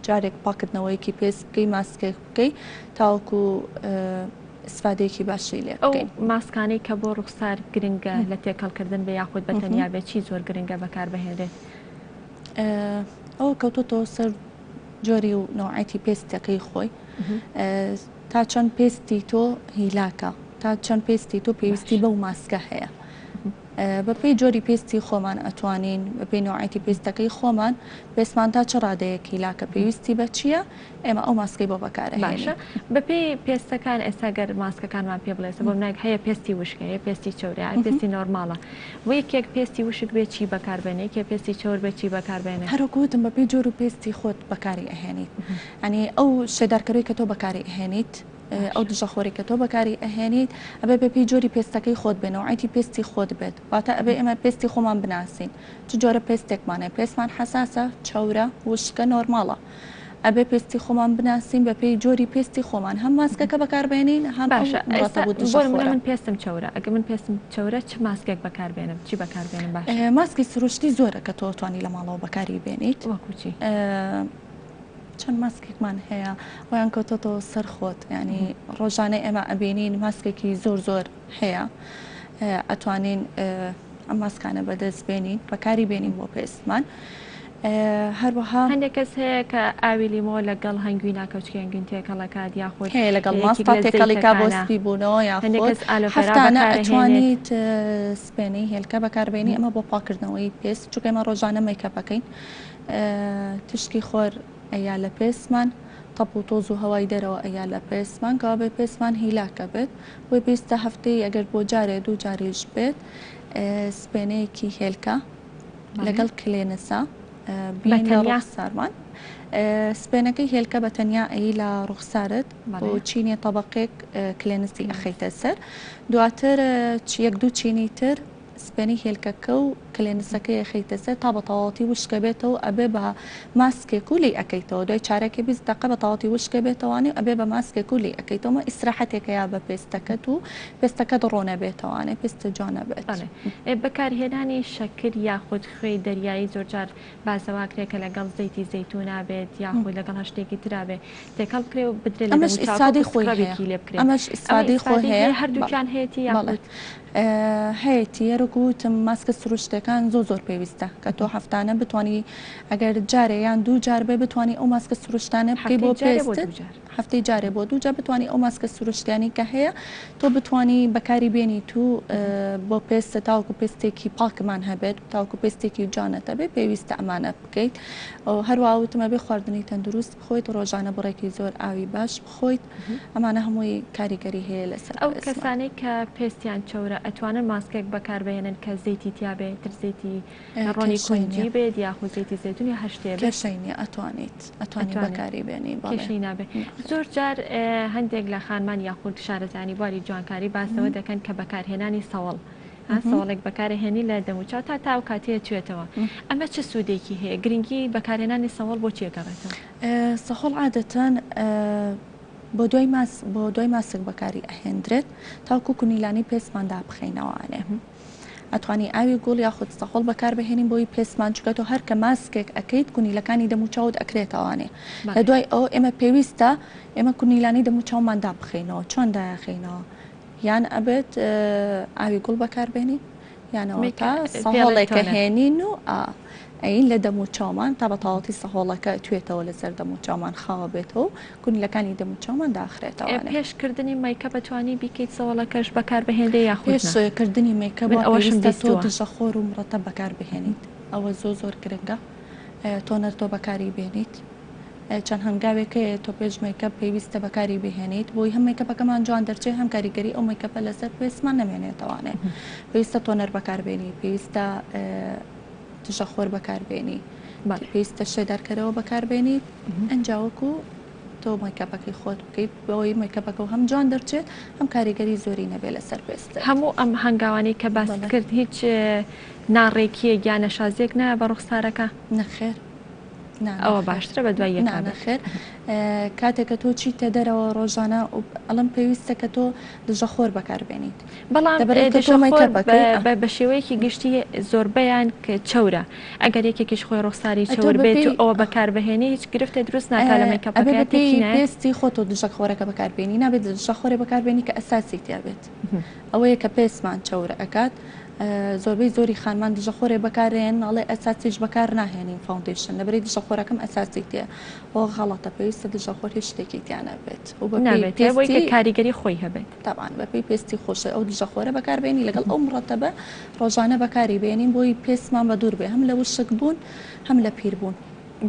جارێک پاکردنەوەیەکی پێست بکەی ماسکێک بکەی تاوەکو ئیسفادەیەکی باشی لێ ئەو بکەین. ماسکانەی کە بۆ ڕوخسار گرنگە لە تێکەڵکردن بێ یاخود بە تەنیا بێ چی زۆر گرنگە بەکاربهێنرێت؟ ئەوە کەوتۆتەوە سەر جۆری و نەوعێتی پێستەکەی خۆی تا چەند پێستی تۆ هیلاکە تا چەند پێستی تۆ پێویستی بەو ماسکە هەیە بەپێی جۆری پێستی خۆمان ئەتوانین بەپێی نەوعێتی پێستەکەی خۆمان پێستمان تا چ ڕادەیەک هیلاکە پێویستی بە چییە ئێمە ئەو ماسکەی بۆ بەکارئەهێنین. باشە بەپێی پێستەکان ئێستا گەر ماسکەکانمان پێ بڵێ بۆ مناک هەیە پێستی وشک هەیە پێستی چەورە هەیە پێستی نۆرماڵە بۆ یەکێک پێستی وشک بێ چی بەکار بێنێ یەکێ پێستی چەور بێ چی بەکار بێنێ؟ هەروەک وتم بەپێی جۆر و پێستی خۆت بەکاری ئەهێنیت یانی ئەو شێدارکەرەی کە تۆ بەکاری ئەهێنیت ئەو دژەخۆرەی کە تۆ بەکاری ئەهێنیت ئەبێ بەپێی جۆری پێستەکەی خۆت بێ نەوعیەتی پێستی خۆت بێت واتە ئەبێ ئێمە پێستی خۆمان بناسین چ جۆرە پێستێکمان هەیە پێستمان حەساسە چەورە وشکە نۆرماڵە ئەبێ پێستی خۆمان بناسین بە پێی جۆری پێستی خۆمان هەم ماسکەکە بەکاربێنین هەم ئەو باشە ئێستا مڕەتەب و بۆ نمونە دژەخۆرە. من پێستم چەورە ئەگەر من پێستم چەورە چ ماسکێک بەکاربێنم چی بەکاربێنم باشە؟ ماسکی سروشتی زۆرە کە تۆ توانی لە ماڵەوە بەکاری بێنیت. وەکو چی؟ چەند ماسکێکمان هەیە ویان کەوتۆتەوە سەر خۆت یانی ڕۆژانە ئێمە ئەبینین ماسکێکی زۆر زۆر هەیە ئەتوانین ئەم ماسکانە بەدەست بێنین بەکاری بێنین بۆ پێستمان هەروەها هەندێک کەس هەیە کە ئاوی لیمۆ لەگەڵ هەنگوینا کەوچکی هەنگوین تێکەڵەکات یاخود هەیە لەگەڵ ماستا تێکەڵیکا بۆ سپی بوونەوە هەندێک یاخود کەس ئالۆڤێرا هەفتانە بەکارهێنێت. ئەتوانیت سپێنەی هێلکە بەکاربێنی ئەمە بۆ پاکردنەوەی پێست چونکە ئێمە ڕۆژانە مەیکەپەکەین تیشکی خۆر ئەیا لە پێستمان تەپ و تۆز و هەوای دەرەوە ئەیا لە پێستمان کەوابێ پێستمان هیلاکە بێت بۆیە پێویستە هەفتەی ئەگەر بۆ جارێ دوو جاریش بێت سپێنەیەکی هێلکە لەگەڵ کلێنسا بین لە ڕوخسارمان سپێنەکەی هێلکە بە تەنیا ئەی لە ڕوخسارت بۆ چینێ تەبقێک کلێنسی ئەخەیتە سەر دواتر یەک دوو چینی تر سپێنەی هێلکەکە و کلێنسەکەی ئەخەیتە سەر تا بە تەواوەتی وشکە بێتەوە ئەبێ بە ماسکێک و لێی ئەکەیتەوە دوای چارەکێ 20 دەقە بە تەواوەتی وشکە بێتەوانێ و ئەبێ بە ماسکێک و لێی ئەکەیتەوە ئەمە ئیسراحەتێکە یا بە پێستەکەت و پێستەکەت ڕۆنە بێتەوانێ پێستە جوانە بێت. بەڵێ بەکارهێنانی شەکر یاخود خوێی دەریایی زۆرجار باس لەوە ئەکرێ کە لەگەڵ زەیتی زەیتونا بێت یاخود لەگەڵ هەر شتێکی ترا بێ تێکەڵ بکرێ و بدرێ لە ئەمەش دەموچاوەکە ئیسفادەی وەکو خۆی هەیە سکرەبێکی لێ بکرێ ئەمەش ئەمە ئیسفادەی خۆی ئیسفادەی هەیە هەیە بەڵێ هەردووکیان هەیەتی بەڵێ یاخود هەیەتی هەروەک وتم ماسکە سروشتیەکان زۆر زۆر پێویستە کە تۆ هەفتانە بتانی ئەگەر جارێ یان دوو جار بێ بتانی ئەو ماسکە سروشتانە بکەی هەفتەی بۆ جارێ بۆ پێستت دوو جار هەفتەی جارێ بۆ دوو جار بتانی ئەو ماسکە سروشتیانی کە هەیە تۆ بتانی بەکاری بێنیت و بۆ پێستە تاوەکو پێستێکی پاکمان هەبێت تاوەکو پێستێکی جوانت هەبێت پێویستە ئەمانە بکەیت هەروە وتم ئەبێ خواردنی تەندروست بخۆیت ڕۆژانە بڕێکی زۆر ئاوی باش بخۆیت ئەمانە هەمووی کاریگەری هەیە لەسەر ئەو پێستمان. کەسانەی کە پێستیان چەورە ئەتوانن ماسکێک بەکاربهێنن کە زەیتی تیابێ تر زەیتی ڕۆنی کێشەی کونجی نیە. بێت یاخود زەیتی زەیتون یا هەر شتێ بێت؟ کێشەی نیە ئەتوانیت ئەتوانی ئەتوانێت بەکاری بێنی بەڵێ. کێشەی نابێ. نەخێر. زۆر جار هەندێک لە خانمان یاخود شارەزایانی بواری جوانکاری باس لەوە دەکەن کە بەکارهێنانی سەوەڵ ها سەوەڵێک بەکارەهێنی لە دەموچاو تا تا ئەو کاتەیە توێتەوە ئەمە چ سوودێکی هەیە گرنگی بەکارهێنانی سەوەڵ بۆ چی ئەگەڕێتەوە؟ سەهۆڵ عادەتەن بۆ دوای ماس بۆ دوای ماسک بەکاری ئەهێندرێت تاوەکو کونیلانەی پێستمان دابخەینەوانێ ئەتوانی ئاوی گوڵ یاخود سەهۆڵ بەکاربهێنین بۆی پێستمان چونکە تۆ هەر کە ماسکێک ئەکەیت کونیلەکانی دەم و چاوت ئەکرێتەوانێ لە دوای ئەو ئێمە پێویستە ئێمە کونیلانەی دەم و چاومان دابخەینەوە چۆن دایەخەینەوە یان ئەبێت ئاوی گوڵ بەکاربێنین یانەوە تا سەهۆڵێکە هێنین و ئا. ئەین لە دەم و چاومان تا بە تەواوەتی سەهۆڵەکە توێتەوە لەسەر دەم و چاومان خاوە بێتەوە و کونیلەکانی دەم و چاومان داخرێتەوانێ. پێش کردنی مەیکەپ ئەتوانی بیکەیت سەهۆڵەکەش بەکار بهێنرێ یاخود پێش نا؟ کردنی مەیکەپ من وا ئەوەشم پێویستە تۆ بیستووە. دژە خۆر و مڕەتەب بەکار بهێنیت ئەوە زۆر زۆر گرنگە toner تۆ بەکاری بێنیت چەند هەنگاوێک هەیە تۆ پێش مەیکەپ پێویستە بەکاری بهێنیت بۆی هەم مەیکەپەکەمان جوان دەرچێ هەم کاریگەری ئەو مەیکەپە لەسەر پێستمان نەمێنێتەوانێ پێویستە toner بەکاربێنی پێویستە دژە خۆر بەکاربێنی پێویستە شێدارکەرەوە بەکاربێنیت ئەنجا وەکو تۆ مەیکەپەکەی خۆت بکەیت بەوەی مەیکەپەکە هەم جوان دەرچێت هەم کاریگەری زۆری نەبێت لەسەر پێستت. هەموو ئەم هەنگاوانەی کە باست کرد هیچ ناڕێکییەک یا نەشازییەک نایە بە ڕوخسارەکە؟ نەخێر. ئەوە باشترە بە دوای یەکا بێت. نەخێر کاتێک کە تۆ چیتە دەرەوە ڕۆژانە ئەڵێم پێویستە کە تۆ دژە خۆر بەکار بێنیت. بەڵام دژە خۆر بە شێوەیەکی گشتی زۆربەیان چەورە ئەگەر یەکێکیش خۆی ڕوخساری چەور بێت و ئەوە بەکار بهێنی هیچ گرفتێ دروست ناکا لە مەیکەپەکەیا ئەبێ بە تێکی پێی نایەت؟ پێستی خۆت تۆ دژە خۆرەکە بەکار بێنی نابێت دژە خۆرێ بەکار بێنی کە ئەساسی تیا بێت ئەوەیە کە پێستمان چەور ئەکات زۆربەی زۆری خانمان دژە خۆرێ بەکارێن ئەڵێ ئەساسیش بەکار ناهێنین foundation لەبەری دژە خۆرەکەم ئەساسی تێ ئەوە غەڵەتە پێویستە دژە خۆر هیچ شتێکی تیا نەبێت و بە پێی نابێت بۆی کە پێستی کاریگەری خۆی هەبێت. تەبعەن بە پێی پێستی خۆشە ئەو دژە خۆرە بەکار بێنی لەگەڵ ئەو مڕەتەبە ڕۆژانە بەکاری بێنین بۆی پێستمان بە دوور بێ هەم لە وشک بوون هەم لە پیر بوون.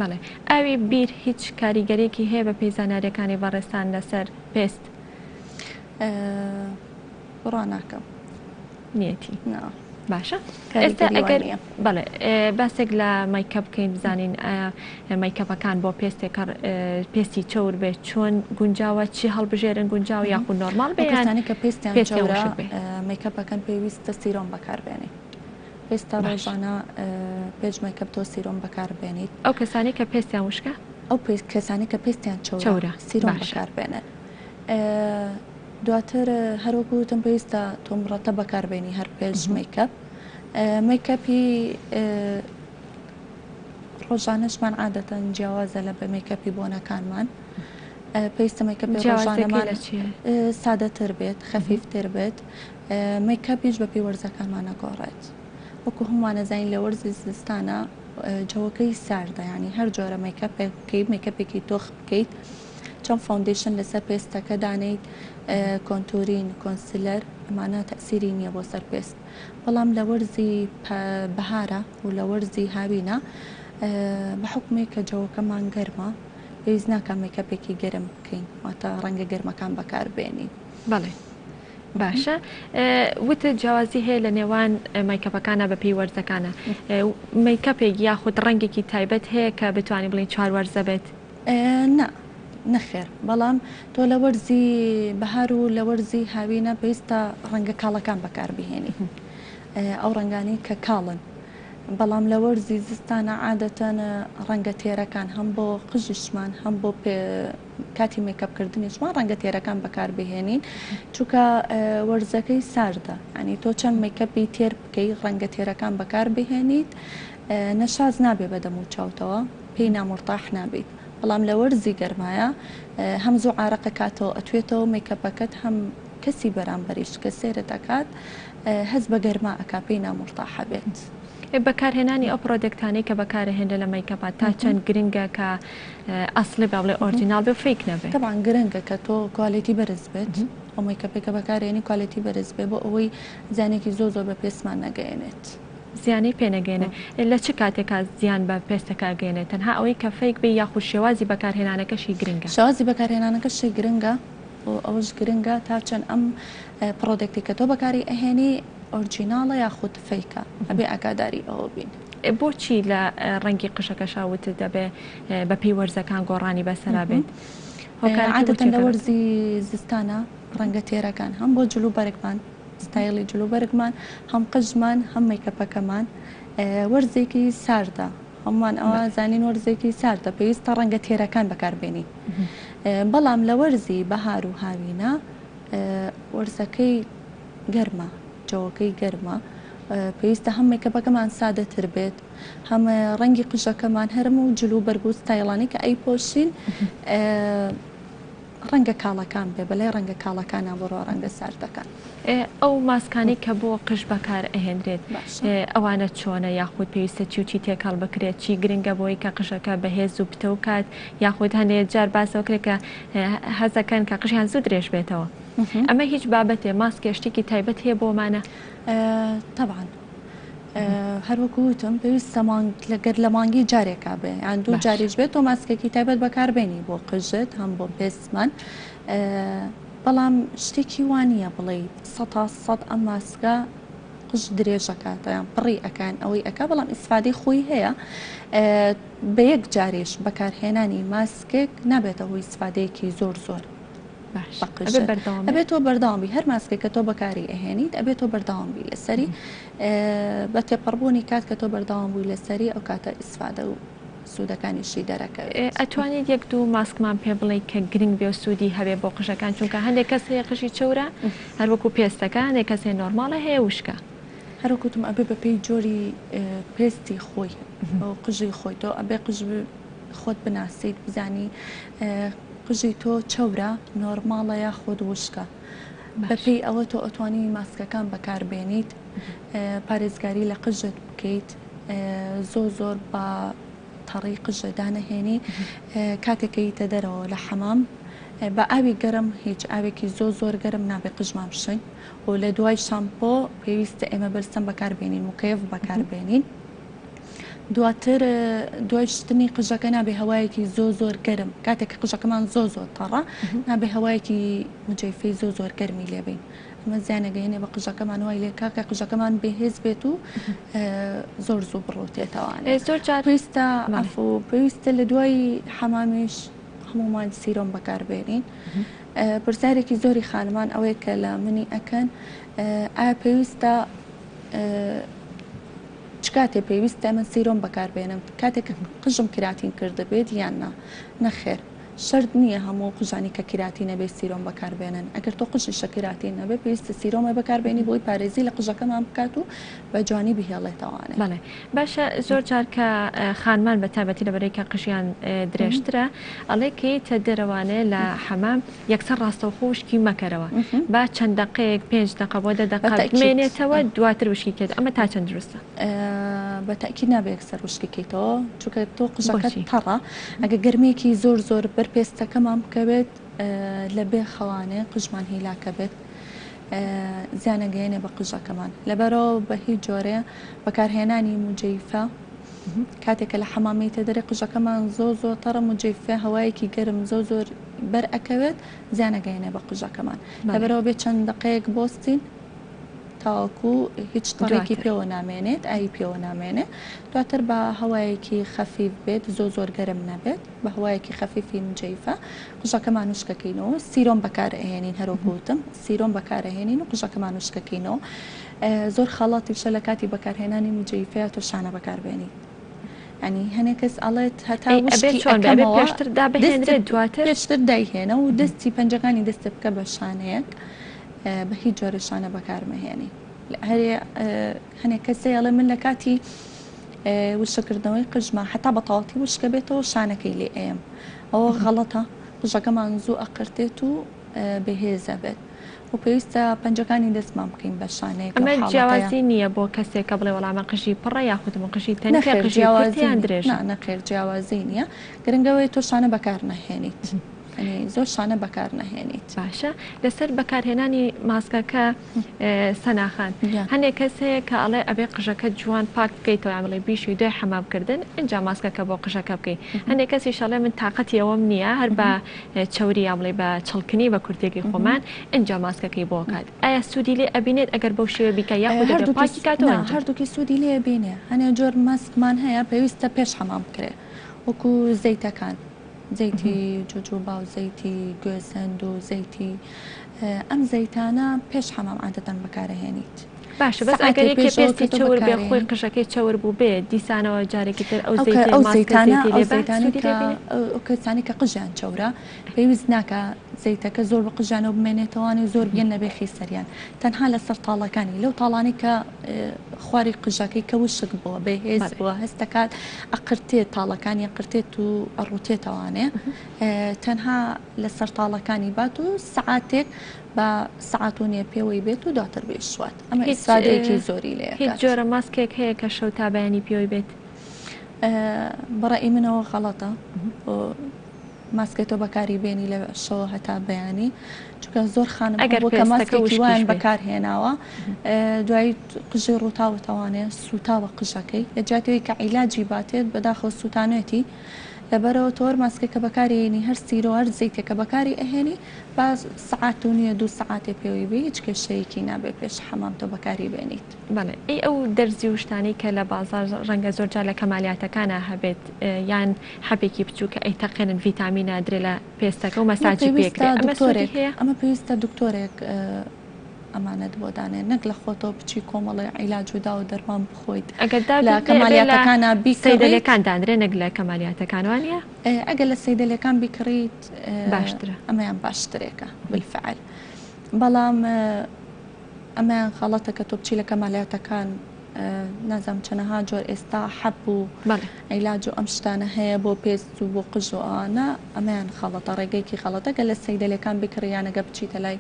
بەڵێ ئاوی بیر هیچ کاریگەریەکی هەیە بە پێی زاناریەکانی بەڕێزتان لەسەر پێست؟ بڕوا ناکەم. نیەتی نا. باشە ئێستا ئەگەر بەڵێ باسێک لە مەیکەپ بکەین بزانین ئایا مەیکەپەکان بۆ پێستێک پێستی چەور بێت چۆن گونجاوە چی هەڵبژێرن گونجاو یاخود نۆرماڵ بێ یان کەسانی کە پێستیان پێستیان چەورە وشک بێ؟ مەیکەپەکەن پێویستە serum بەکاربێنی پێستە ڕۆژانە پێش مەیکەپ تۆ serum بەکاربێنیت ئەو کەسانی کە پێستیان وشکە ئەو کەسانی کە پێستیان چەورە چەورە serum باشە بەکاربێنن دواتر هەروەکو وتم پێویستە تۆ مڕەتەب بەکاربێنی هەر پێش مەیکەپ مەیکەپی ڕۆژانەشمان عادەتەن جیاوازە لە بە مەیکەپی بۆنەکانمان پێویستە مەیکەپی جیاوازەکەی ڕۆژانەمان لە چییە؟ سادەتر بێت خەفیفتر بێت مەیکەپیش بەپێی وەرزەکانمان نەگۆڕێت وەکو هەمووان ئەزانین لە وەرزی زستانە جەوەکەی ساردە یانی هەر جۆرە مەیکەپێک بکەیت مەیکەپێکی تۆخ بکەیت چەند foundation لەسەر پێستەکە دانێیت contouring concealer ئەمانە تەئسیری نییە بۆ سەر پێست بەڵام لە وەرزی بەهارە و لە وەرزی هاوینە بە حوکمێک کە جەوەکەمان گەرمە پێویست ناکا مەیکەپێکی گەرم بکەین واتە ڕەنگە گەرمەکان بەکار بێنین. بەڵێ باشە وتت جیاوازی هەیە لە نێوان مەیکەپەکانە بە پێی وەرزەکانە مەیکەپێک یاخود ڕەنگێکی تایبەت هەیە کە بتوانین بڵێین چوار وەرزە بێت؟ نا نەخێر بەڵام تۆ لە وەرزی بەهار و لە وەرزی هاوینە پێویستە ڕەنگە کاڵەکان بەکاربهێنی ئەو ڕەنگانەی کە کاڵن بەڵام لە وەرزی زستانە عادەتەن ڕەنگە تێرەکان هەم بۆ قژیشمان هەم بۆ کاتی مێکەپ کردنیشمان ڕەنگە تێرەکان بەکاربهێنین چونکە وەرزەکەی ساردە ینی تۆ چەند مێکەپی تێر بکەی ڕەنگە تێرەکان بەکاربهێنیت نەشاز نابێ بە دەم و چاوتەوە پێی نامورتاح نابیت بەڵام لە وەرزی گەرمایە هەم زوو عارەق ئەکاتەوە ئەتوێتەوە مەیکەپەکەت هەم کەسی بەرامبەریش کە سێرت ئەکات هەست بە گەرما ئەکا پێی نامورتاح ئەبێت. بەکارهێنانی ئەو product انەی کە بەکارەهێنرێ لە مەیکەپا تا چەند گرنگە کە ئەسڵی با بڵێ original بێ و fake نەبێ؟ تەبعەن گرنگە کە تۆ quality بەرز بێت ئەو مەیکەپەی کە بەکارێنی quality بەرز بێ بۆ ئەوەی زیانێکی زۆر زۆر بە پێستمان نەگەیەنێت. زیانی پێ نەگەیەنێ لە چ کاتێکا زیان بە پێستەکە ئەگەیەنێ تەنها ئەوەی کە fake بێ یاخود شێوازی بەکارهێنانەکەشی گرنگە؟ شێوازی بەکارهێنانەکەشی گرنگە و ئەوەش گرنگە تا چەند ئەم product ی کە تۆ بەکاری ئەهێنی original ە یاخود fake ە ئەبێ ئاگاداری ئەوە بین. بۆچی لە ڕەنگی قژەکەشا وتت دەبێ بە پێی وەرزەکان گۆڕانی بەسەرا بێت هۆکارەکەی بۆچی عادەتەن لە گەڕێتەوە؟ وەرزی زستانا ڕەنگە تێرەکان هەم بۆ جل و بەرگمان ستایڵی جلوبەرگمان هەم قژمان هەم مەیکەپەکەمان وەرزێکی ساردە هەمووان ئەوە زانین وەرزێکی ساردە پێویستە ڕەنگە تێرەکان بەکاربێنین بەڵام لە وەرزی بەهار و هاوینە وەرزەکەی گەرمە جەوەکەی گەرمە پێویستە هەم مەیکەپەکەمان سادەتر بێت هەم ڕەنگی قژەکەمان هەرم و جلو بەرگ و ستایڵانی کە ئەی پۆشین. ڕەنگە کاڵەکان بێ بەلای ڕەنگە کاڵەکانا بڕۆ ڕەنگە ساردەکان. ئەو ماسکانەی کە بۆ قژ بەکار ئەهێنرێت ئەوانە چۆنە یاخود پێویستە چی و چی تێکەڵ بکرێت چی گرنگە بۆی کە قژەکە بەهێز و پتەو کات یاخود هەندێ جار باس ئەوە کرێت کە هەزەکەن کە قژیان زوو درێژ بێتەوە ئەمە هیچ بابەتێ ماسکێ شتێکی تایبەت هەیە بۆمانە؟ تەبعەن هەروەکو وتم پێویستە مانگ لەگەر لە مانگی جارێکا بێ یان دوو جاریش بێت تۆ ماسکێکی تایبەت بەکاربێنی بۆ قژت هەم بۆ پێستمان بەڵام شتێکی وانە بڵێ سەتا سەد ئەم ماسکە قژ درێژەکاتە یان پڕی ئەکان ئەوەی ئەک بەڵام ئیسفادەی خۆی هەیە بە یەک جاریش بەکارهێنانی ماسکێک نابێتە هۆی ئیسفادەیەکی زۆر زۆر ئەبێت تۆ بەردەوام بی هەر ماسکێک کە تۆ بەکاری ئەهێنیت ئەبێت تۆ بەردەوام بی لەسەری بە تێپەڕبوونی کات کە تۆ بەردەوام بووی لەسەری ئەو کاتە ئیسفادە و سوودەکانیشی دەرەکەوێت. ئەتوانیت یەک دوو ماسکمان پێ بڵێی کە گرنگ بێ و سوودی هەبێ بۆ قژەکان چونکە هەندێک کەس هەیە قژی چەورە هەر وەکو پێستەکە هەندێک کەس هەیە نۆرماڵە هەیە وشکە. هەروەک وتم ئەبێ بەپێی جۆری پێستی خۆی قژی خۆی تۆ ئەبێ قژ خۆت بناسیت بزانی قژی تۆ چەورە نۆرماڵە یاخود وشکە بەپێی ئەوە تۆ ئەتوانی ماسکەکان بەکاربێنیت پارێزگاری لە قژت بکەیت زۆر زۆر بە تەڕی قژە دانەهێنی کاتێک کە یتە دەرەوە لە حەمام بە ئاوی گەرم هیچ ئاوێکی زۆ زۆر گەرم نابێ قژمان بشۆین و لە دوای شامپۆ پێویستە ئێمە بەلسەم بەکاربێنین مکەیەف بەکاربێنین دواتر دوای شتنی قژەکە نابێ هەوایەکی زۆ زۆر گەرم کاتێک کە قژەکەمان زۆ زۆر تەڕە نابێ هەوایەکی مجەیفەی زۆ زۆر گەرمی لێبین ئەمە زیانەگەیەنێ بە قژەکەمان وای لێکا کە قژەکەمان بێهێز بێت و زۆر زوو بڕوتێتەوانێ زۆر جار پێویستە عەفو پێویستە لە دوای حەمامیش هەموومان سیرۆم بەکاربێنین پرسیارێکی زۆری خانمان ئەوەیە کە لە منی ئەکەن ئایا پێویستە چ کاتێ پێویستە من سیرۆم بەکار بێنم کاتێک کە قژم کراتین کردبێت یان نا؟ نەخێر شەرت نییە هەموو قژانی کە کراتین ئەبێ سیرۆم بەکار بێنن ئەگەر تۆ قژیشە کراتین نەبێ پێویستە سیرۆمێ بەکار بێنی بۆی پارێزی لە قژەکەمان بکات و بە جوانی بهێڵێتەوانێ. بەڵێ باشە زۆر جار کە خانمان بە تایبەتی لەبەرەی کە قژیان درێژترە ئەڵێ کە یەیتە دەرەوانێ لە حەمام یەکسەر ڕاستەوخۆ وشکی مەکەرەوە با چەند دەقەیەک پێنج دەقە بۆ دە دەقە بمێنێتەوە دواتر وشکی کەیت ئەمە تا چەند دروستە؟ بە تەئکید نابێ یەکسەر وشکی کەیتەوە چونکە تۆ قژەکەت تەڕە ئەگە گەرمیەکی زۆر زۆر بەر پێستەکەمان بکەوێت لە بێ خەوانێ قژمان هیلاکە بێت زیانەگەیەنێ بە قژەکەمان لەبەرەوە بە هیچ جۆرێ بەکارهێنانی موجەیفە کاتێک کە لە حەمام یەیتە دەرێ قژەکەمان زۆر زۆر تەڕە موجەیفە هەوایەکی گەرم زۆر زۆر بەر ئەکەوێت زیان ئەگەیەنێ بە قژەکەمان لەبەرئەوە بێ چەند دەقەیەک بۆستین تاوەکو هیچ تەڕێکی پێوە نامێنێت ئاوی پێوە نامێنێ دواتر بە هەوایەکی خەفیف بێت زۆر زۆر گەرم نەبێت بە هەوایەکی خەفیفی مجەیفە قژەکەمان وشکەکەینەوە سیرۆم بەکار ئەهێنین هەروەکو وتم سیرۆم بەکار ئەهێنین و قژەکەمان وشکەکەینەوە زۆر خەڵەتیشە لە کاتی بەکارهێنانی مجەیفەیا تۆ شانە بەکاربێنیت یانی هەنێ کەس ئەڵێت هەتا ئەی ئەبێ وشکی چۆن بێ ئەبێ ئەکەمەوە پێشتر دەستت دابهێنرێت دواتر؟ پێشتر دایهێنە و دەستی پەنجەکانی دەستت بکە بە شانەیەک بە هیچ جۆرە شانە بەکار مەهێنی هەرێ هەنێ کەس هەیە ئەڵێ من لە کاتی وشکردنەوەی قژما هەتا بە تەواوەتی وشکە بێتەوە شانەکەی لێ ئەیەم ئەوە غەڵەتە قژەکەمان زوو ئەقرتێت و بەهێز ئەبێت و پێویستە پەنجەکانی دەستمان بکەین بە شانەیەک لەو ئەمە حاڵەتەیا. جیاوازی نییە بۆ کەسێک کە بڵێ وەڵا من قژی پڕە یاخود من قژی تەنکە نەخێر قژی کورتە جیاوازی یان نییە درێژە؟ نا نەخێر جیاوازی نییە گرنگ ئەوەیە تۆ شانە بەکار نەهێنیت یانی زۆر شانە بەکار نەهێنیت. باشە لەسەر بەکارهێنانی ماسکەکە سەنا خان هەندێک کەس هەیە کە ئەڵێ ئەبێ قژەکەت جوان پاک بکەیتەوە یان بڵێ بیشۆی دوای حەمام کردن ئینجا ماسکەکە بۆ قژەکە بکەی هەندێک کەسیش ئەڵێ من تاقەتی ئەوەم نییە هەر بە چەوری یان بڵێ بە چڵکنی بە کورتیەکەی خۆمان ئینجا ماسکەکەی بۆ ئەکات ئایا سوودی لێ ئەبینێت ئەگەر بەو شێوە بیکا یاخود دەبێ هەردووکی پاکی کاتەوە نا ئینجا؟ هەردووکی سوودی لێ ئەبینێ هەنێ جۆر ماسکمان هەیە پێویستە پێش حەمام بکرێ وەکو زەیتەکان زەیتی جوجوبا و زەیتی گوێزەند و زەیتی ئەم زەیتانە پێش حەمام عادەتەن بەکارەهێنیت باشە بەس ئەگەر سەعاتێ یەکێ پێش ئەوە پێستی کە تۆ چەور بێ خۆی بەکارێنی قژەکەی چەور بوو بێ دیسانەوە جارێکی تر ئەو ئەو کە زەیتەی ئەو ماسکە زەیتانە زەیتی ئەو لێ با زەیتانەی سوودی کە لێ بینێ؟ ئەو کەسانەی کە قژیان چەورە پێویست ناکا. زەیتەکە زۆر بە قژیانەوە بمێنێتەوانێ و زۆر بیەننە بێخی سەریان تەنها لەسەر تاڵەکانی لەو تاڵانەی کە خواری قژەکەی کە وشک بووە بێهێز بووە هەست دەکات ئەقرتێت تاڵەکانی ئەقرتێت و ئەڕوتێتەوانێ تەنها لەسەر تاڵەکانی بات و سەعاتێک بە سەعات و نیە پێوەی بێت و دواتر بیشوات ئەمە ئیسفادەیەکی زۆری لێ هیچ جۆرە ماسکێک هەیە کە شەو تا بەیانی پێوەی بێت؟ بەڕەئی منەوە غەڵەتە ماسکە تۆ بەکاری بێنی لە شەوە هەتا بەیانی چونکە زۆر خانم ئەگەر هەبووە کە پێستەکە ماسکێکی وشکیش وایان بێ. بەکار هێناوە دوایی قژی ڕووتاوەتەوانێ سووتاوە قژەکەی لە جیاتی ئەوەی کە عیلاجی باتێت بەداخەوە سووتانێتی لەبەرئەوە تۆ هەر ماسکێک کە بەکاری ئەهێنی هەر سیرۆ هەر زەیتێک کە بەکاری ئەهێنی با سەعات و نیە دوو سەعاتێ پێوەی بێ هیچ کێشەیەکی نابێ پێش حەمام تۆ بەکاری بێنیت. بەڵێ ئەی ئەو دەرزی و شتانەی کە لە بازاڕ ڕەنگە زۆر جار لە کەمالیاتەکانا هەبێت یان حەبێکی بچووک کە ئەیتەقێنن ڤیتامین ئەدرێ لە پێستەکە و ئەمە مەساجی پێویستە پێکرێ ئەمە سوودی دکتۆرێک هەیە؟ ئەمە پێویستە دکتۆرێک ئەمانەت بۆ دانێ نەک لە خۆتەوە بچی کۆمەڵێ عیلاج و داو و دەرمان بخۆیت ئەگەر لە دابنرێ ئەبێ لە کەمالیاتەکانا بیکڕیت. سەیدەلێکان دانرێ نەک لە کەمالیاتەکان وانیە؟ ئەگەر لە سەیدەلێکان بیکڕیت باشترە. ئەمەیان باشترێکە بالفعل بەڵام ئەمەیان غەڵەتە کە تۆ بچی لە کەمالاتەکان نازانم چەنەها جۆر ئێستا حەپ و عیلاج و ئەم شتانە هەیە بۆ پێست و بۆ قژ و ئەوانە ئەمەیان خەڵەتە ڕێگەیەکی خەڵەتە گەر لە سەیدەلەکان بکڕی یان ئەگەر بچیتە لای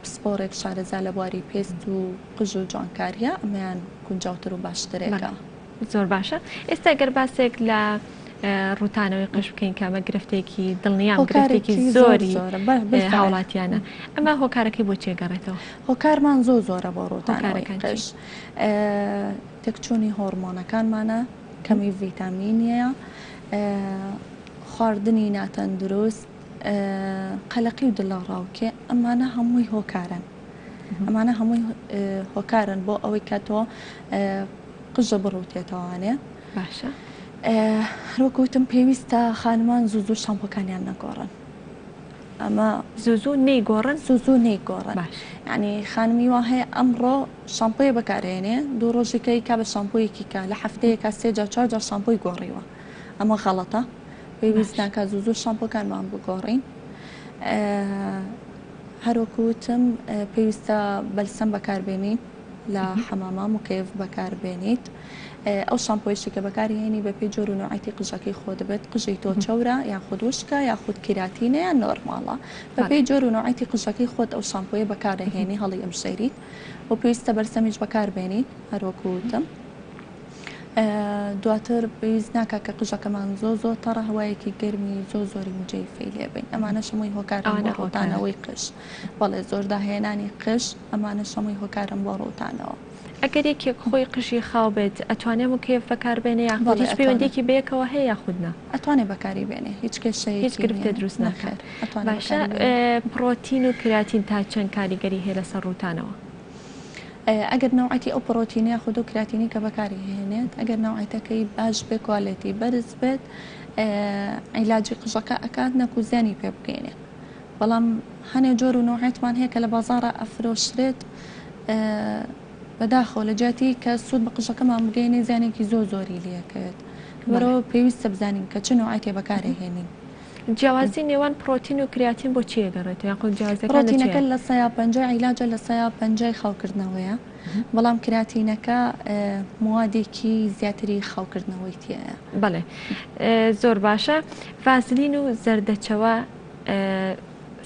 پسپۆڕێک شارەزا لە بواری پێست و قژ و جوانکاریە ئەمەیان گونجاوتر و باشترێکە. زۆر باشە ئێستا گەر باسێک لە ڕووتانەوەی قژ بکەین کە ئەمە گرفتێکی دڵنیام گرفتێکی هۆکارێکی زۆر زۆری زۆرە بالفعل. هاوڵاتیانە ئەمە هۆکارەکەی بۆ چیە گەڕێتەوە؟ هۆکارمان زۆر زۆرە بۆ ڕووتانەوەی هۆکارەکان قژ چین؟ تێکچوونی هۆڕمۆنەکانمانە، کەمی ڤیتامینیە، خواردنی ناتەندروست، قەلەقی و دڵەڕاوکێ ئەمانە هەمووی هۆکارن ئەمانە هەمووی هۆکارن بۆ ئەوەی کە تۆ قژە بڕوتێتەوانێ باشە هەروەک وتم پێویستە خانمان زوو زوو شامپۆکانیان نەگۆڕن ئەمە زوو زوو نەیگۆڕن زوو زوو نەیگۆڕن یعنی خانمی وا هەیە ئەمڕۆ شامپۆیە بەکارهێنێ دوو ڕۆژی کە ئەیکا بە شامپۆیەکی کە لە هەفتەیەکا سێ جار چوار جار شامپۆی گۆڕیوە ئەمە غەڵەتە پێویست ناکا زوو زوو شامپۆکانمان بگۆڕین هەروەکو وتم پێویستە بەلسەم بەکاربێنین لە حەماما مکەیف بەکاربێنیت ئەو شامپۆیشی کە بەکاری هێنی بەپێی جۆر و نوعیەتی قژەکەی خۆت بێت قژی تۆ چەورە یاخود وشکە یاخود کیراتینە یان نۆرماڵە بەپێی جۆر و نوعیەتی قژەکەی خۆت ئەو شامپۆیە بەکارەهێنی هەڵی ئەبژێریت و پێویستە بەلسەمیش بەکاربێنیت هەروەکو وتم دواتر پێویست ناکات کە قژەکەمان زۆر زۆر تەڕە هەوایەکی گەرمی زۆر زۆری مجەیفەی لێبین ئەمانەش هەمووی هۆکارن بۆ ئەوانە هۆکارن. ڕووتانەوەی قژ بەڵێ زۆر داهێنانی قژ ئەمانەش هەمووی هۆکارن بۆ ڕووتانەوە. ئەگەر یەکێک خۆی قژی خاو بێت ئەتوانێ مکەیەف بەکار بێنێ یاخود بەڵێ هیچ ئەتوانێ. پەیوەندیەکی بەیەکەوە هەیە یاخود نا؟ ئەتوانێ بەکاری بێنێ هیچ هیچ کێشەیەکی گرفتێ نیە دروست ناکات. نەخێر ئەتوانێ باشە بەکاری بێنێ. پڕۆتین و کراتین تا چەند کاریگەری هەیە لەسەر ڕووتانەوە؟ ئەگەر نەوعەتی ئەو پڕۆتینە یاخود ئەو کراتینەی کە بەکاری هێنێت ئەگەر نەوعەتەکەی باش بێت کوالێتی بەرز بێت عیلاجی قژەکە ئەکات نەکو زیانی پێ بگەینێ بەڵام هەنێ جۆر و نەوعەتمان هەیە کە لە بازاڕا ئەفرۆشرێت بەداخەوە لە جیاتی کە سوود بە قژەکەمان بگەینێ زیانێکی زۆر زۆری لێکەوێت لەبەرئەوە پێویستە بزانین کە چ نەوعەتێ بەکارەهێنین. جیاوازی نێوان پڕۆتین و کریاتین بۆ چی ئەگەڕێتەوە یاخود جیاوازیەکان لە پڕۆتینەکە چیە؟ لە سەیا پەنجای عیلاجە لە سەیا پەنجای خاوکردنەوەیە بەڵام کراتینەکە موادێکی زیاتری خاوکردنەوەی تیایە. بەڵێ زۆر باشە ڤازلین و زەردەچەوە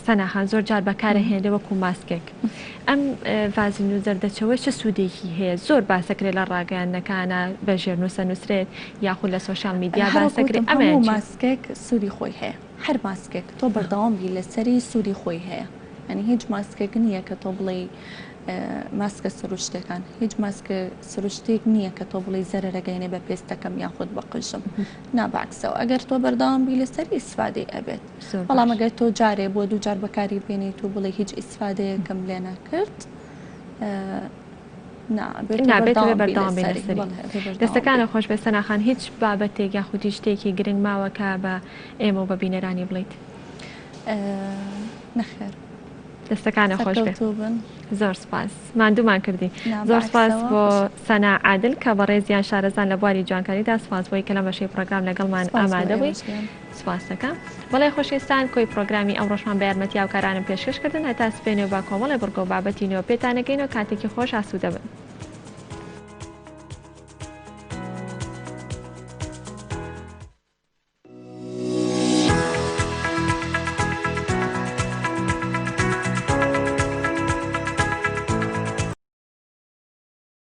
سەنا خان زۆر جار بەکارەهێنرێ وەکو ماسکێک ئەم ڤازلین و زەردەچەوە چ سوودێکی هەیە زۆر باسەکرێت لە ڕاگەیاندنەکانە بە ژێرنووسە نووسرێت یاخود لە سۆشیال میدیا هەر وەک باسەکرێت وتم ئەمەیان هەموو چیە؟ ماسکێک سوودی خۆی هەیە هەر ماسکێک تۆ بەردەوام بی لەسەری سوودی خۆی هەیە یانی هیچ ماسکێک نییە کە تۆ بڵێی ماسکە سروشتەکان هیچ ماسکە سروشتێک نییە کە تۆ بڵێی زەرەرەگەینێ بە پێستەکەم یاخود بە قژم نا بەعکسەوە ئەگەر تۆ بەردەوام بی لەسەری ئیسفادەی ئەبێت زۆر بەڵام باش. ئەگەر تۆ جارێ بۆ دوو جار بەکاری بێنیت و بڵێی هیچ ئیسفادەیەکم لێ نەکرد نا ئەبێت تۆ نابێت ئەبێ بەردەوام بی بەردەوام بی لەسەری لەسەری. بەڵێ ئەبێ بەردەوام بی. دەستەکانت خۆش بێت سەنا خان هیچ بابەتێک یاخود هیچ شتێکی گرنگ ماوە کە بە ئێمە و بە بینەرانی بڵێیت؟ نەخێر. دەستەکانت خۆش بێ. سەرکەوتوو بن. زۆر سپاس ماندوومان کردی. نا زۆر سپاس بەعکسەوە بۆ سەنا عادل کە بەڕێزیان شارەزان لە بواری جوانکاریدا سپاس بۆی کە لەم بەشەی پڕۆگرام لەگەڵمان سپاس بۆ ئامادە بووی. ئێوەش گیان. سوپاستەکەم. بەڵێ خۆشەویستان کۆی پڕۆگرامی ئەمڕۆشمان بە یارمەتی هاوکارانم پێشکەش کردن هەتا سبەینێ و بە کۆمەڵێ بڕگە و بابەتی نوێ پێتان ئەگەین و کاتێکی خۆش ئاسوودە بن.